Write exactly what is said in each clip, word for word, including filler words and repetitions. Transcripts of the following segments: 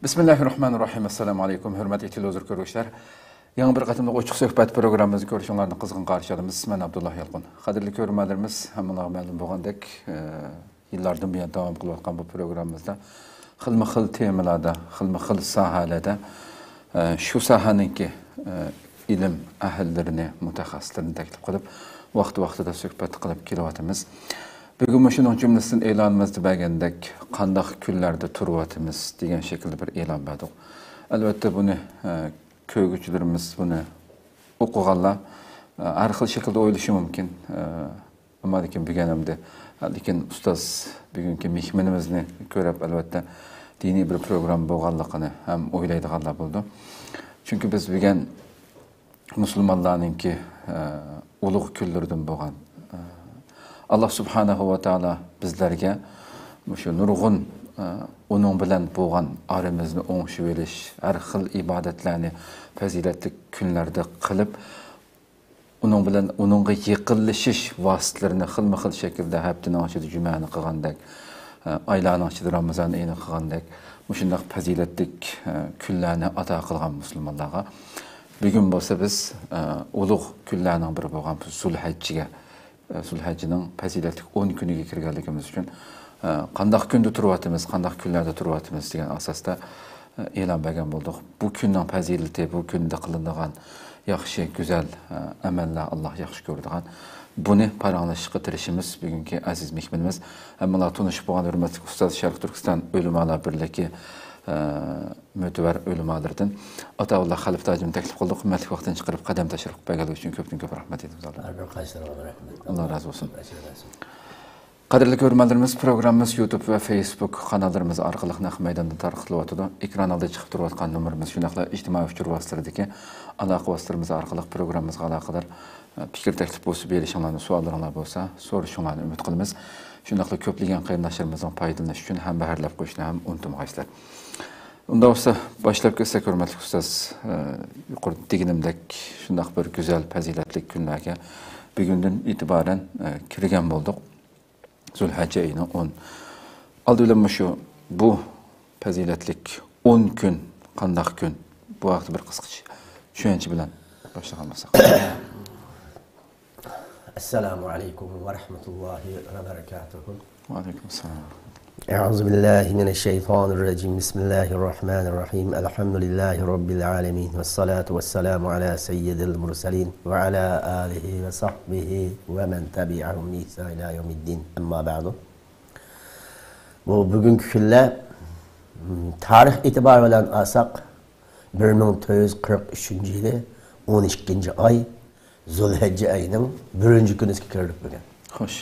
بىسمىللاھىررەھمانىررەھىم. ئەسسالامۇئەلەيكۇم، ھۆرمەتلىك تېلېۋىزور كۆرگۈچىلەر. يېڭى بىر قېتىملىق ئوچۇق سۆھبەت پروگراممىمىزنى كۆرۈشۈڭلارنى قىزغىن قارشى ئالىمىز. مەن ئابدۇللا يالقۇن. قەدىرلىك كۆرۈرمەنلىرىمىز، ھەممىڭلارغا مەلۇم بولغاندەك، ئە، يىللاردىن بۇيان داۋام قىلىۋاتقان بۇ پروگراممىمىزدا خىلمۇ خىل تېمىلاردا، خىلمۇ خىل ساھەلەردە، ئە، شۇ ساھەنىڭكى، ئە، ئىلىم ئەھلىلىرىنى، مۇتەخەسسىسلىرىنى تەكلىپ قىلىپ، ۋاقتى ۋاقتىدا سۆھبەت قىلىپ كېلىۋاتىمىز. بۈگۈنمۇ شۇنىڭ جۈملىسىدىن ئېلانىمىزدا بەرگەندەك، قانداق كۈنلەردە تۇرۇۋاتىمىز دېگەن شەكىلدە بىر ئېلان بەردۇق. ئەلۋەتتە، بۇنى، ئە، كۆرگۈچىلىرىمىز، بۇنى ئوقۇغانلار، ئە، ھەر خىل شەكىلدە ئويلىشى مۇمكىن. ئە، ئەمما لېكىن بۈگۈن ئەمدى، لېكىن ئۇستاز بۈگۈنكى مېھمىنىمىزنى كۆرۈپ، ئەلۋەتتە، دىنىي بىر پروگرامما بولغانلىقىنى ھەم ئويلايدىغانلار بولىدۇ. چۈنكى بىز بۈگۈن مۇسۇلمانلارنىڭكى، ئە، ئۇلۇغ كۈنلىرىدىن بولغان، ئە، ئاللا سۇبھانەھۇ ۋە تائالا بىزلەرگە مۇشۇ نۇرغۇن، ئە، ئۇنىڭ بىلەن بولغان ئارىمىزنى ئوڭشىۋېلىش، ھەر خىل ئىبادەتلەرنى پەزىلەتلىك كۈنلەردە قىلىپ، ئۇنىڭ بىلەن، ئۇنىڭغا يېقىنلىشىش ۋاسىتىلىرىنى خىلمۇ خىل شەكىلدە ھەپتىنىڭ ئىچىدە جۈمەنى قىلغاندەك، ئايلارنىڭ ئىچىدە رامىزان ئېيىنى قىلغاندەك، مۇشۇنداق پەزىلەتلىك كۈنلەرنى ئاتا قىلغان مۇسۇلمانلارغا بۈگۈن بولسا بىز ئۇلۇغ كۈنلەرنىڭ بىرى بولغان بۇ زۇلھەججىگە، زۇلھەججىنىڭ پەزىلەتلىك ئون كۈنىگە كىرگەنلىكىمىز ئۈچۈن، قانداق كۈندە تۇرۇۋاتىمىز، قانداق كۈنلەردە تۇرۇۋاتىمىز دېگەن ئاساستا ئېلان بەرگەن بولدۇق. بۇ كۈننىڭ پەزىلىتى، بۇ كۈندە قىلىنىدىغان ياخشى، گۈزەل، ئە، ئەمەللەر، ئاللا ياخشى كۆرىدىغان. بۇنى پاراڭلىشىشقا تىرىشىمىز. بۈگۈنكى ئەزىز مېھمىنىمىز، ھەممىڭلار تونۇشۇپ بولغان ھۆرمەتلىك ئۇستاز، شەرقىي تۈركىستان ئۆلىمالار بىرلىكى، ئە، مۆتىۋەر ئۆلىمالىرىدىن ئاتائۇللا خەلىپە ھاجىمنى تەكلىپ قىلدۇق. ھۆرمەتلىك ۋاقتىنى چىقىرىپ، قەدەم تەشرىپ قىلىپ بەرگەنلىكى ئۈچۈن كۆپتىن كۆپ رەھمەت ئېيتىمىز، ئاللا. ھەر بىر قايسىلىرىڭلارغا رەھمەت. ئاللا رازى بولسۇن. بەشىر رەسۇل. قەدىرلىك كۆرۈرمەنلىرىمىز، پروگراممىمىز يۇتۇب ۋە فېيسبۇك قاناللىرىمىز ئارقىلىق نەق مەيداندا تارقىتىلىۋاتىدۇ. ئېكران ئالدىدا چىقىپ تۇرۇۋاتقان نومۇرىمىز، شۇنداقلا ئىجتىمائىي ئۇچۇر ۋاسىتىلىرىدىكى ئالاقە ۋاسىتىلىرىمىز ئارقىلىق پروگراممىمىزغا ئالاقىدار، ئە، پىكىر تەكلىپ بولسا بېرىشىڭلارنى، سوئاللىرىڭلار بولسا سورىشىڭلارنى ئۈمىد قىلىمىز. شۇنداقلا كۆپلىگەن قېرىنداشلىرىمىزنىڭ پايدىلىنىشى ئۈچۈن ھەمبەھىرلەپ قويۇشنى ھەم ئۇنتۇمىغايسىلەر. ئۇنداق بولسا باشلاپ كەتسەك، ھۆرمەتلىك ئۇستاز، ئە، يۇقىرىدا دېگىنىمدەك شۇنداق بىر گۈزەل، پەزىلەتلىك كۈنلەرگە بۈگۈندىن ئېتىبارەن، ئە، كىرگەن بولدۇق. زۇلھەججە ئېيىنىڭ ئون. ئالدى بىلەن مۇشۇ، بۇ پەزىلەتلىك ئون كۈن قانداق كۈن؟ بۇ ھەقتە بىر قىسقىچە چۈشەنچە بىلەن باشلىغان بولساق. السلام عليكم ورحمة الله وبركاته. وعليكم السلام. أعوذ بالله من الشيطان الرجيم. بسم الله الرحمن الرحيم. الحمد لله رب العالمين. والصلاة والسلام على سيد المرسلين وعلى آله وصحبه ومن تبعهم بإحسان إلى يوم الدين. أما بعد. بۇ بۈگۈنكى كۈنلەر، م، تارىخ ئېتىبارى بىلەن ئالساق، بىر مىڭ تۆت يۈز قىرىق ئۈچىنچى يىلى ئون ئىككىنچى ئاي، زۇلھەججە ئايىنىڭ بىرىنچى كۈنىگە كىردۇق بۈگۈن. خوش.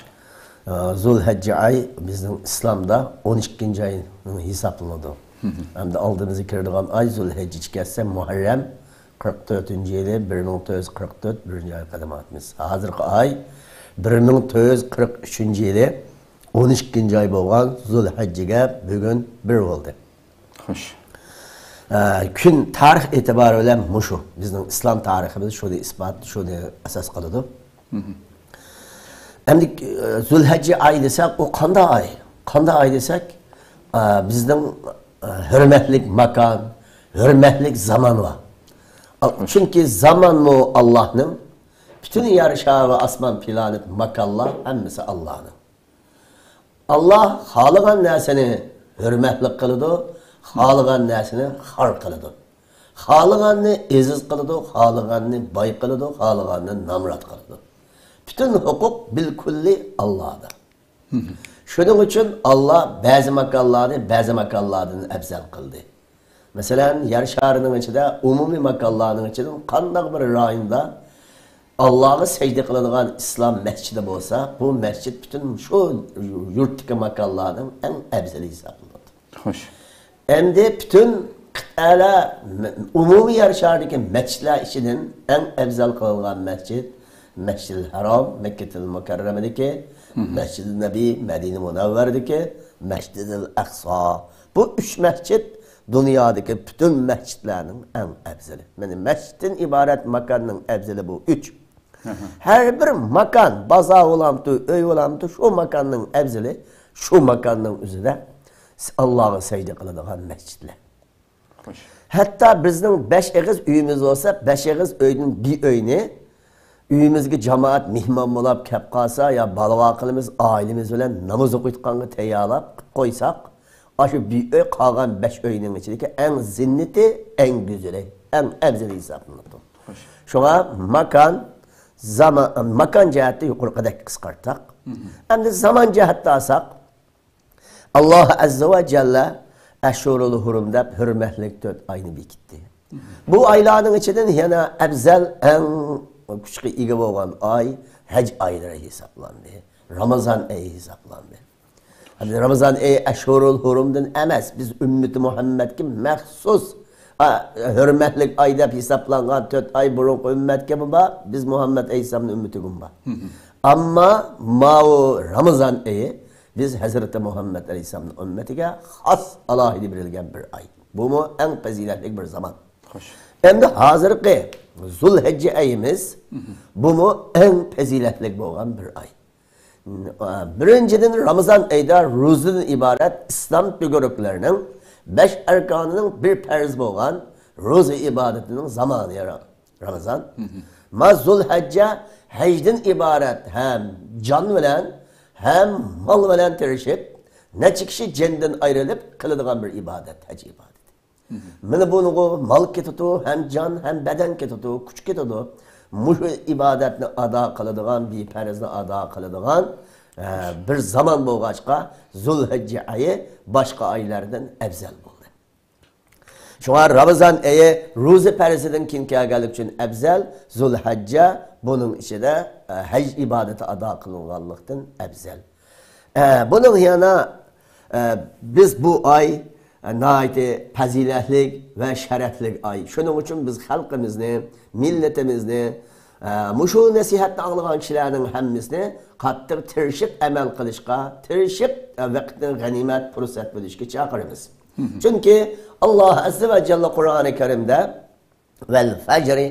ئا، زۇلھەججە ئاي بىزنىڭ ئىسلامدا ئون ئىككىنچى ئاي ھېسابلىنىدۇ. ھەمدە ئالدىمىزغا كىرىدىغان ئاي زۇلھەججىگە كەلسە مۇھەررەم، قىرىق تۆتىنچى يىلى، بىر مىڭ تۆت يۈز قىرىق تۆت، بىرىنچى ئاي قەدەم ئاتىمىز. ھازىرقى ئاي بىر مىڭ تۆت يۈز قىرىق ئۈچىنچى يىلى ئون ئىككىنچى ئاي بولغان زۇلھەججىگە بۈگۈن بىر بولدى. خوش. ئە، كۈن تارىخ ئېتىبارى بىلەن مۇشۇ. بىزنىڭ ئىسلام تارىخىمىز شۇنى ئىسپات، شۇنى ئاساس قىلىدۇ. ئەمدى، ئە، زۇلھەججە ئاي دېسەك، ئۇ قانداق ئاي؟ قانداق ئاي دېسەك، ئە، بىزنىڭ، ئە، ھۆرمەتلىك ماكان، ھۆرمەتلىك زامان بار. ئا، چۈنكى زامانمۇ ئاللانىڭ، پۈتۈن يەر شارى ۋە ئاسمان پلانېت ماكانلار ھەممىسى ئاللانىڭ. ئاللا خالىغان نەرسىنى ھۆرمەتلىك قىلىدۇ، خالىغان نەرسىنى خار قىلىدۇ. خالىغاننى ئېزىز قىلىدۇ، خالىغاننى باي قىلىدۇ، خالىغاننى نامرات قىلىدۇ. پۈتۈن ھوقۇق بىلكۈللى ئاللادا. شۇنىڭ ئۈچۈن ئاللا بەزى ماكانلارنى بەزى ماكانلاردىن ئەۋزەل قىلدى. مەسىلەن، يەر شارىنىڭ ئىچىدە ئومۇمىي ماكانلارنىڭ ئىچىدىن قانداق بىر رايوندا ئاللاغا سەجدە قىلىدىغان ئىسلام مەسچىتى بولسا، بۇ مەسچىت پۈتۈن شۇ يۇرتتىكى ماكانلارنىڭ ئەڭ ئەۋزىلى ھېسابلىنىدۇ. خوش. ئەمدى پۈتۈن قىتئەلەر، ئومۇمىي يەر شارىدىكى مەسچىتلەر ئىچىدىن ئەڭ ئەۋزەل قىلىنغان مەسچىت مەسجىدىل ھارام، مەككىتىل مۇكەررەمىدىكى، مەسجىدىل نەبى، مەدىنە مۇنەۋۋەرىدىكى مەسجىدىل ئەقسا. بۇ ئۈچ مەسجىت دۇنيادىكى پۈتۈن مەسجىتلەرنىڭ ئەڭ ئەۋزىلى. يەنى مەسجىتتىن ئىبارەت ماكاننىڭ ئەۋزىلى بۇ ئۈچ. ھەر بىر ماكان، بازار بولامتۇ، ئۆي بولامتۇ، شۇ ماكاننىڭ ئەۋزىلى، شۇ ماكاننىڭ ئۆزىدە ئاللاغا سەجدە قىلىدىغان مەسجىتلەر. ھەتتا بىزنىڭ بەش ئېغىز ئۆيىمىز بولسا، بەش ئېغىز ئۆيدىن بىر ئۆينى ئۆيىمىزگە جامائەت مېھمان بولاپ كەپ قالسا يا بالا-ۋاقىلىمىز ئائىلىمىز بىلەن ناماز ئوقۇيدىغانغا تەييارلاپ قىلىپ قويساق، ئاشۇ بىر ئۆي قالغان بەش ئۆينىڭ ئىچىدىكى ئەڭ زىننىتى، ئەڭ گۈزىلى، ئەڭ ئەۋزىلى ھېسابلىنىدۇ. شۇڭا ماكان، زاما-، ماكان جەھەتتە يۇقىرىقىدەك قىسقارتساق، ئەمدى زامان جەھەتتە ئالساق، ئاللاھ ئەززە ۋە جەللە ئەشۇرۇل ھۇرۇم دەپ ھۆرمەتلىك تۆت ئاينى بېكىتتى. بۇ ئايلارنىڭ ئىچىدىن يەنە ئەۋزەل، ئەڭ كۈچكە ئىگە بولغان ئاي ھەج ئايلىرى ھېسابلاندى. رامىزان ئېيى ھېسابلاندى. ھەم رامىزان ئېيى ئەشۇرۇل ھۇرۇمدىن ئەمەس، بىز ئۈممىتى مۇھەممەدكە مەخسۇس، ئا، ھۆرمەتلىك ئاي دەپ ھېسابلانغان تۆت ئاي بۇرۇنقى ئۈممەتكىمۇ بار، بىز مۇھەممەد ئەلەيھىسسالامنىڭ ئۈممىتىگىمۇ بار. ئەمما ماۋۇ رامىزان ئېيى بىز ھەزرىتى مۇھەممەد ئەلەيھىسسالامنىڭ ئۈممىتىگە خاس ئالاھىدە بېرىلگەن بىر ئاي. بۇمۇ ئەڭ پەزىلەتلىك بىر زامان. خوش. ئەمدى ھازىرقى زۇلھەججە ئېيىمىز، بۇمۇ ئەڭ پەزىلەتلىك بولغان بىر ئاي. بىرىنچىدىن، رامىزان ئېيىدا روزىدىن ئىبارەت ئىسلام تۈگۈرۈكلىرىنىڭ بەش ئەركانىنىڭ بىر پەرز بولغان روزا ئىبادىتىنىڭ زامانى را-، رامىزان. ما زۇلھەججە ھەجدىن ئىبارەت ھەم جان بىلەن، ھەم مال بىلەن تىرىشىپ، نەچچە كىشى جېنىدىن ئايرىلىپ قىلىدىغان بىر ئىبادەت، ھەج ئىبادىتى. مانا بۇنىڭغا مال كېتىدۇ، ھەم جان، ھەم بەدەن كېتىدۇ، كۈچ كېتىدۇ. مۇشۇ ئىبادەتنى ئادا قىلىدىغان، بىر پەرزنى ئادا قىلىدىغان، ئە، بىر زامان بولغاچقا، زۇلھەججە ئايى باشقا ئايلاردىن ئەۋزەل بولدى. شۇڭا رامىزان ئېيى روزا پەرزىدىن كېيىن كەلگەنلىكى ئۈچۈن ئەۋزەل، زۇلھەججە بۇنىڭ ئىچىدە، ئە، ھەج ئىبادىتى ئادا قىلىنغانلىقتىن ئەۋزەل. ئە، بۇنىڭ يەنە، ئە، بىز بۇ ئاي، ئە، ناھايىتى پەزىلەتلىك ۋە شەرەپلىك ئاي. شۇنىڭ ئۈچۈن بىز خەلقىمىزنى، مىللىتىمىزنى، ئە، مۇشۇ نەسىھەتنى ئاڭلىغان كىشىلەرنىڭ ھەممىسىنى قاتتىق تىرىشىپ ئەمەل قىلىشقا، تىرىشىپ، ئە، ۋاقىتنى غەنىيمەت پۇرسەت بىلىشكە چاقىرىمىز. چۈنكى ئاللاھ ئەززە ۋە جەللە قۇرئانى كەرىمدە، «ۋەل فەجرى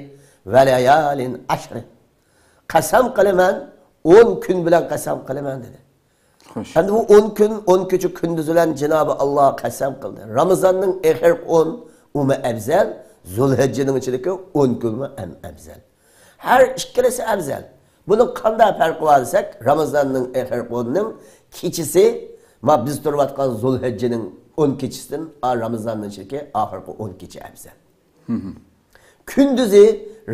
ۋە لەيالىن ئەشرى.» «قەسەم قىلىمەن، ئون كۈن بىلەن قەسەم قىلىمەن» دېدى. خوش. ئەمدى بۇ ئون كۈن، ئون كېچە كۈندۈز بىلەن جانابى ئاللاھ قەسەم قىلدى. رامىزاننىڭ ئېخىرقى ئون، ئۇمۇ ئەۋزەل، زۇلھەججىنىڭ ئىچىدىكى ئون كۈنمۇ ئەم-، ئەۋزەل. ھەر ئىككىلىسى ئەۋزەل. بۇنىڭ قانداق پەرقى بار دېسەك، رامىزاننىڭ ئېخىرقى ئونىنىڭ كېچىسى، ما بىز تۇرۇۋاتقان زۇلھەججىنىڭ ئون كېچىسىدىن، ئا، رامىزاننىڭ ئىچىدىكى ئاخىرقى ئون كېچە ئەۋزەل. كۈندۈزى،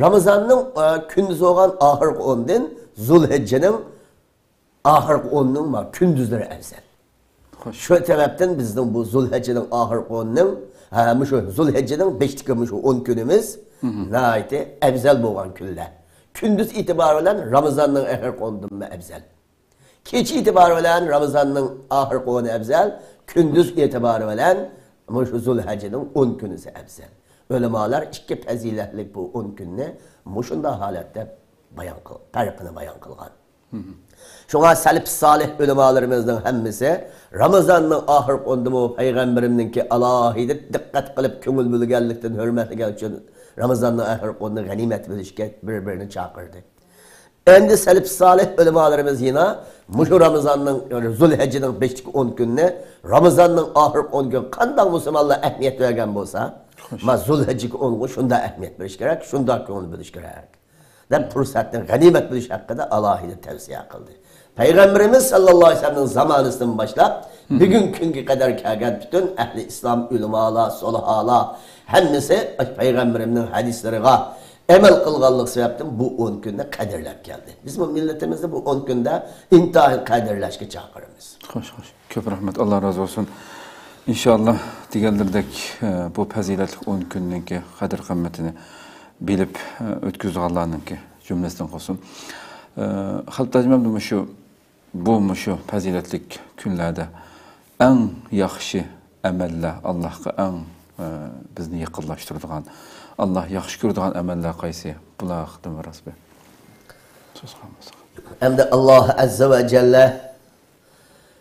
رامىزاننىڭ، ئە، كۈندۈزى بولغان ئاخىرقى ئوندىن زۇلھەججىنىڭ ئاخىرقى ئوننىڭ ما كۈندۈزلىرى ئەۋزەل. خوش. شۇ سەۋەبتىن بىزنىڭ بۇ زۇلھەججىنىڭ ئاخىرقى ئوننىڭ، ھە، مۇشۇ زۇلھەججىنىڭ بېشىدىكى مۇشۇ ئون كۈنىمىز ناھايىتى ئەۋزەل بولغان كۈنلەر. كۈندۈز ئېتىبارى بىلەن رامىزاننىڭ ئېخىرقى ئوندىنمۇ ئەۋزەل. كېچە ئېتىبارى بىلەن رامىزاننىڭ ئاخىرقى ئونى ئەۋزەل، كۈندۈز ئېتىبارى بىلەن مۇشۇ زۇلھەججىنىڭ ئون كۈنىسى ئەۋزەل. ئۆلىمالار ئىككى پەزىلەتلىك بۇ ئون كۈننى مۇشۇنداق ھالەتتە بايان قىل-، پەرقىنى بايان قىلغان. شۇڭا سەلەف سالىھ ئۆلىمالىرىمىزنىڭ ھەممىسى رامىزاننىڭ ئاخىرقى ئوندىمۇ پەيغەمبىرىمنىڭكى ئالاھىدە دىققەت قىلىپ كۆڭۈل بۆلگەنلىكتىن، ھۆرمەتلىگەن ئۈچۈن رامىزاننىڭ ئاخىرقى ئونىنى غەنىيمەت بىلىشكە بىر-بىرىنى چاقىردى. ئەمدى سەلەف سالىھ ئۆلىمالىرىمىز يەنە مۇشۇ رامىزاننىڭ، يەنى زۇلھەججىنىڭ بېشىدىكى ئون كۈنىنى رامىزاننىڭ ئاخىرقى ئون كۈنى قانداق مۇسۇلمانلار ئەھمىيەت بەرگەن بولسا، ما زۇلھەججىدىكى ئونغا شۇنداق ئەھمىيەت بېرىش كېرەك، شۇنداق كۆڭۈل بۆلۈش كېرەك دەپ پۇرسەتنى غەنىيمەت بىلىش ھەققىدە ئالاھىدە تەۋسىيە قىلدى. پەيغەمبىرىمىز ساللاللاھۇ ئەلەيھى ۋەسەللەمنىڭ زامانىسىدىن باشلاپ بۈگۈنكى كۈنگە قەدەر كەلگەن پۈتۈن ئەھلى ئىسلام، ئۆلىمالار، سولىھالار ھەممىسى پەيغەمبىرىمنىڭ ھەدىسلىرىغا ئەمەل قىلغانلىق سەۋەبتىن بۇ ئون كۈننى قەدىرلەپ كەلدى. بىزمۇ مىللىتىمىزنى بۇ ئون كۈندە ئىنتايىن قەدىرلەشكە چاقىرىمىز. خوش، خوش. كۆپ رەھمەت، ئاللا رازى بولسۇن. ئىنشاللا دېگەنلىرىدەك، ئە، بۇ پەزىلەتلىك ئون كۈننىڭكى قەدىر-قىممىتىنى بىلىپ، ئە، ئۆتكۈزىدىغانلارنىڭكى جۈملىسىدىن قىلسۇن. ئە، خەلپەت ھاجىم، مۇشۇ، بۇ مۇشۇ پەزىلەتلىك كۈنلەردە ئەڭ ياخشى ئەمەللەر، ئاللاھقا ئەڭ، ئە، بىزنى يېقىنلاشتۇرىدىغان، ئاللاھ ياخشى كۆرىدىغان ئەمەللەر قايسى؟ بۇلار ھەققىدە بىراز بىر سۆز قالمىسا. ئەمدى ئاللاھ ئەززە ۋە جەللە،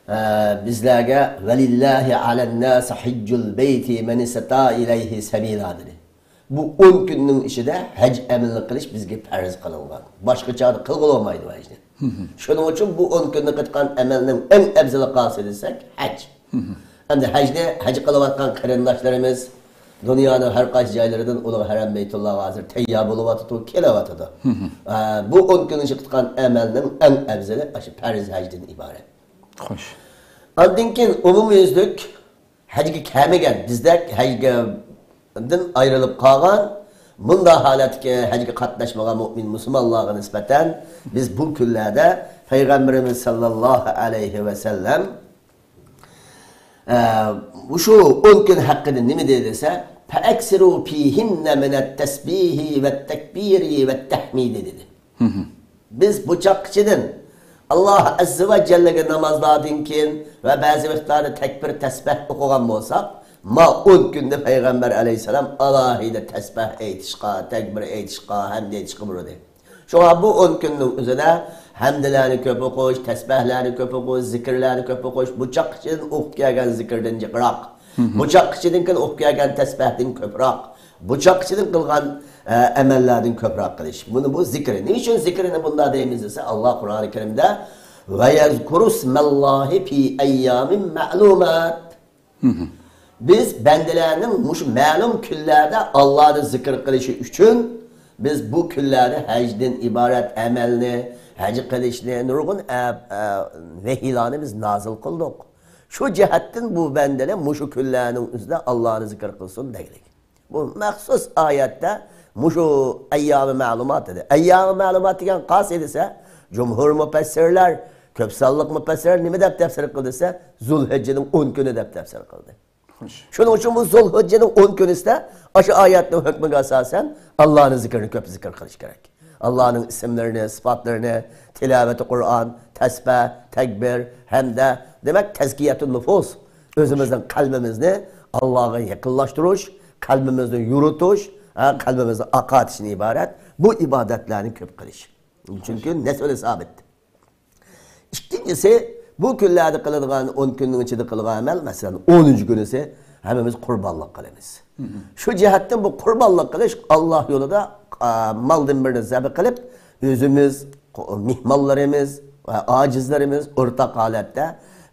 ئە، بىزلەرگە «ۋەلىللاھى ئەلەنناسى ھەججۇل بەيتى مەنىستەتائە ئىلەيھى سەبىلا» دېدى. بۇ ئون كۈننىڭ ئىچىدە ھەج ئەمىلىنى قىلىش بىزگە پەرز قىلىنغان. باشقا چاغدا قىلغىلى بولمايدۇ ھەجنى. شۇنىڭ ئۈچۈن بۇ ئون كۈندە قىلىدىغان ئەمەلنىڭ ئەڭ ئەۋزىلى قايسى دېسەك، ھەج. ئەمدى ھەجنى، ھەج قىلىۋاتقان قېرىنداشلىرىمىز، دۇنيانىڭ ھەر قايسى جايلىرىدىن ئۇلۇغ ھەرەم بەيتۇللاغا ھازىر تەييار بولۇۋاتىدۇ، كېلىۋاتىدۇ. ئە، بۇ ئون كۈننىڭ ئىچىدە قىلغان ئەمەلنىڭ ئەڭ ئەۋزىلى ئاشۇ پەرز ھەجدىن ئىبارەت. خوش. ئاندىن كېيىن ئومۇميۈزلۈك ھەجگە كەلمىگەن، بىزدەك ھەجگە دىن ئايرىلىپ قالغان، بۇنداق ھالەتتىكى ھەجگە قاتناشمىغان مۆمىن مۇسۇلمانلارغا نىسبەتەن بىز بۇ كۈنلەردە پەيغەمبىرىمىز ساللاللاھۇ ئەلەيھى ۋەسەللەم، ئە، مۇشۇ ئون كۈن ھەققىدە نېمە دېدى دېسە، فەئەكسىرۇ فىھىننە مىنەت تەسبىھى ۋەت تەكبىرى ۋەت تەھمىدى دېدى. بىز بۇ چاغقىچىدىن ئاللا ئەززە ۋە جەللەگە نامازلاردىن كېيىن ۋە بەزى ۋاقىتلاردا تەكبىر، تەسبىھ ئوقۇغان بولساق، ما ئون كۈندە پەيغەمبەر ئەلەيھىسسالام ئالاھىدە تەسبىھ ئېيتىشقا، تەكبىر ئېيتىشقا، ھەمد ئېيتىشقا بۇيرۇدى. شۇڭا بۇ ئون كۈننىڭ ئۆزىدە ھەمدلەرنى كۆپ ئوقۇش، تەسبىھلەرنى كۆپ ئوقۇش، زىكىرلەرنى كۆپ ئوقۇش، بۇ چاغقىچىدىن ئوقۇپ كەلگەن زىكىردىن جىقراق، بۇ چاغقىچىدىن كېيىن ئوقۇپ كەلگەن تەسبىھدىن كۆپرەك، بۇ چاغقىچىدىن قىلغان، ئە، ئەمەللەردىن كۆپرەك قىلىش. بۇنى بۇ زىكرى. نېمە ئۈچۈن زىكرىنى بۇنداق دەيمىز دېسە، ئاللا قۇرئانى كەرىمدە، «ۋەيەزكۇرۇسمەللاھى فى ئەييامىن مەلۇمات.» بىز بەندىلەرنىڭ مۇشۇ مەلۇم كۈنلەردە ئاللانى زىكىر قىلىشى ئۈچۈن، بىز بۇ كۈنلەردە ھەجدىن ئىبارەت ئەمەلنى، ھەج قىلىشنى، نۇرغۇن ئە-، ئە-، ۋەھىيلارنى بىز نازىل قىلدۇق. شۇ جەھەتتىن بۇ بەندىلەر مۇشۇ كۈنلەرنىڭ ئۆزىدە ئاللانى زىكىر قىلسۇن دەيلىك. بۇ مەخسۇس ئايەتتە مۇشۇ ئەييامى مەلۇمات دېدى. ئەييامى مەلۇمات دېگەن قايسى دېسە، جۇمھۇر مۇپەسسىرلەر، كۆپ سانلىق مۇپەسسىرلەر نېمە دەپ تەپسىر قىلدى دېسە، زۇلھىججىنىڭ ئون كۈنى دەپ تەپسىر قىلدى. خوش. شۇنىڭ ئۈچۈن بۇ زۇلھىججىنىڭ ئون كۈنىسىدە ئاشۇ ئايەتنىڭ ھۆكمىگە ئاساسەن ئاللانىڭ زىكرىنى كۆپ زىكىر قىلىش كېرەك. ئاللانىڭ ئىسىملىرىنى، سىپاتلىرىنى، تىلاۋەتى قۇرئان، تەسبىھ، تەكبىر، ھەمدە، دېمەك، تەزكىيەتۇ نۇفۇس، ئۆزىمىزنىڭ قەلبىمىزنى ئاللاغا يېقىنلاشتۇرۇش، قەلبىمىزنى يورۇتۇش، ھە، قەلبىمىزنى ئاقارتىشتىن ئىبارەت بۇ ئىبادەتلەرنى كۆپ قىلىش. چۈنكى نەسلى سابىت. ئىككىنچىسى، بۇ كۈنلەردە قىلىدىغان، ئون كۈننىڭ ئىچىدە قىلىدىغان ئەمەل، مەسىلەن، ئونىنچى كۈنىسى ھەممىمىز قۇربانلىق قىلىمىز. شۇ جەھەتتىن بۇ قۇربانلىق قىلىش، ئاللا يولىدا، ئا، مالدىن بىرنى زەبە قىلىپ، ئۆزىمىز، قو-، مېھمانلىرىمىز ۋە ئاجىزلىرىمىز ئورتاق ھالەتتە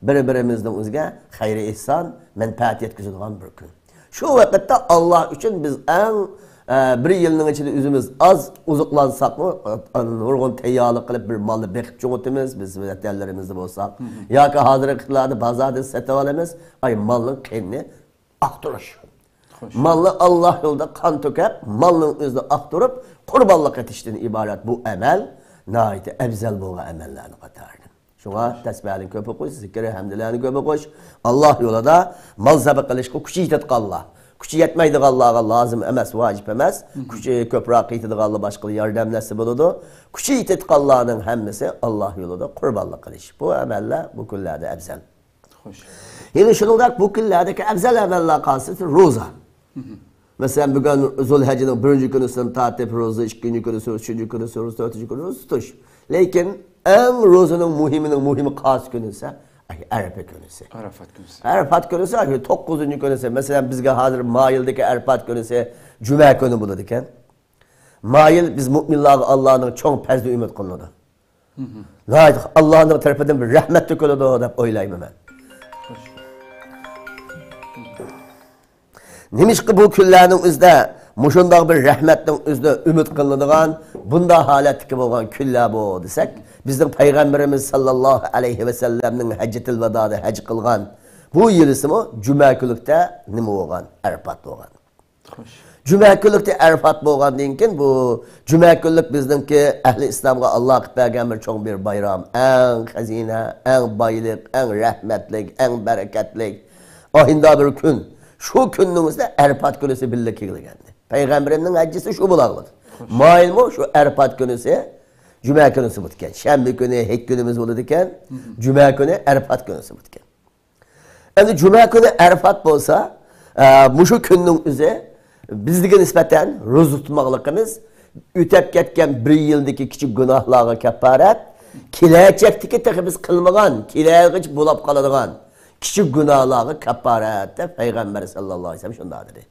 بىر-بىرىمىزنىڭ ئۆزىگە خەير-ئېھسان، مەنپەئەت يەتكۈزىدىغان بىر كۈن. شۇ ۋاقىتتا ئاللا ئۈچۈن بىز ئەڭ، ئە، بىر يىلنىڭ ئىچىدە ئۆزىمىز ئاز ئوزۇقلانساقمۇ، ئە، نۇرغۇن تەييارلىق قىلىپ، بىر مالنى بېقىپ چوڭىتىمىز، بىز ۋەتەنلىرىمىزدە بولساق. ياكى ھازىرقى ۋاقىتلاردا بازاردىن سېتىۋالىمىز، ئاي، مالنىڭ قېنىنى ئاقتۇرۇش. خوش. مالنى ئاللا يولىدا قان تۆكۈپ، مالنىڭ ئۆزىنى ئاقتۇرۇپ، قۇربانلىق ئېتىشتىن ئىبارەت بۇ ئەمەل ناھايىتى ئەۋزەل بولغان ئەمەللەرنىڭ قاتارىدىن. شۇڭا تەسبىھنى كۆپ ئوقۇش، زىكرى، ھەمدلەرنى كۆپ ئوقۇش، ئاللا يولىدا مال زەبە قىلىشقا كۈچى يېتىدىغانلار، كۈچى يەتمەيدىغانلارغا لازىم ئەمەس، ۋاجىپ ئەمەس، كۈچى كۆپرەك يېتىدىغانلار باشقىلار ياردەملەشسە بولىدۇ. كۈچى يېتىدىغانلارنىڭ ھەممىسى ئاللا يولىدا قۇربانلىق قىلىش. بۇ ئەمەللەر بۇ كۈنلەردە ئەۋزەل. خوش. يەنە شۇنىڭدەك بۇ كۈنلەردىكى ئەۋزەل ئەمەللەر قالسا روزا. مەسىلەن، بۈگۈن زۇلھەججىنىڭ بىرىنچى كۈنىسىدىن تارتىپ روزا، ئىككىنچى كۈنىسى، ئۈچىنچى كۈنىسى، تۆتىنچى كۈنى روزا تۇتۇش. لېكىن ئەڭ روزىنىڭ مۇھىمىنىڭ مۇھىمى قايسى كۈنى دېسە، ئەي، ئەرەپە كۈنىسى. ئارافات كۈنىسى. ئارافات كۈنىسى، ئاشۇ توققۇزىنچى كۈنىسى. مەسىلەن، بىزگە ھازىر ما يىلدىكى ئارافات كۈنىسى جۈمە كۈنى بولىدىكەن. ما يىل بىز مۆمىنلارغا ئاللانىڭ چوڭ پەزلى ئۈمىد قىلىنىدۇ. ناھايىتى ئاللانىڭ تەرىپىدىن بىر رەھمەت تۆكۈلىدۇ دەپ ئويلايمەن مەن. نېمىشقا بۇ كۈنلەرنىڭ ئۆزىدە مۇشۇنداق بىر رەھمەتنىڭ ئۆزىدە ئۈمىد قىلىنىدىغان، بۇنداق ھالەتتىكى بولغان كۈنلەر بۇ دېسەك، بىزنىڭ پەيغەمبىرىمىز ساللاللاھۇ ئەلەيھى ۋەسەللەمنىڭ ھەججەتىل ۋادادا ھەج قىلغان بۇ يىلىسىمۇ جۈمە كۈنلۈكتە نېمە بولغان؟ ئەرپات بولغان. خوش. جۈمە كۈنلۈكتە ئەرپات بولغاندىن كېيىن، بۇ جۈمە كۈنلۈك بىزنىڭكى ئەھلى ئىسلامغا ئاللا قىلىپ بەرگەن بىر چوڭ بىر بايرام. ئەڭ خەزىنە، ئەڭ بايلىق، ئەڭ رەھمەتلىك، ئەڭ بەرىكەتلىك ئاھىندا بىر كۈن. شۇ كۈننىڭ ئۆزىدە ئەرپات كۈنىسى بىللە كېلىگەندى. پەيغەمبىرىمنىڭ ھەججىسى شۇ بولاغلىدى. خوش. مايىلمۇ شۇ ئەرپات كۈنىسى جۈمە كۈنىسى بولىدىكەن. شەنبە كۈنى ھېيت كۈنىمىز بولىدىكەن. جۈمە كۈنى ئەرپات كۈنىسى بولىدىكەن. ئەمدى جۈمە كۈنى ئەرپات بولسا، ئە، مۇشۇ كۈننىڭ ئۆزى بىزگە نىسبەتەن روزا تۇتماقلىقىمىز ئۆتەپ كەتكەن بىر يىلدىكى كىچىك گۇناھلارغا كاپپارەت، كېلەچەكتىكى تېخى بىز قىلمىغان، كېلەرگىچە بولاپ قالىدىغان كىچىك گۇناھلارغا كاپپارەت دەپ پەيغەمبەر ساللاللاھۇ ئەلەيھى ۋەسەللەم شۇنداق دېدى.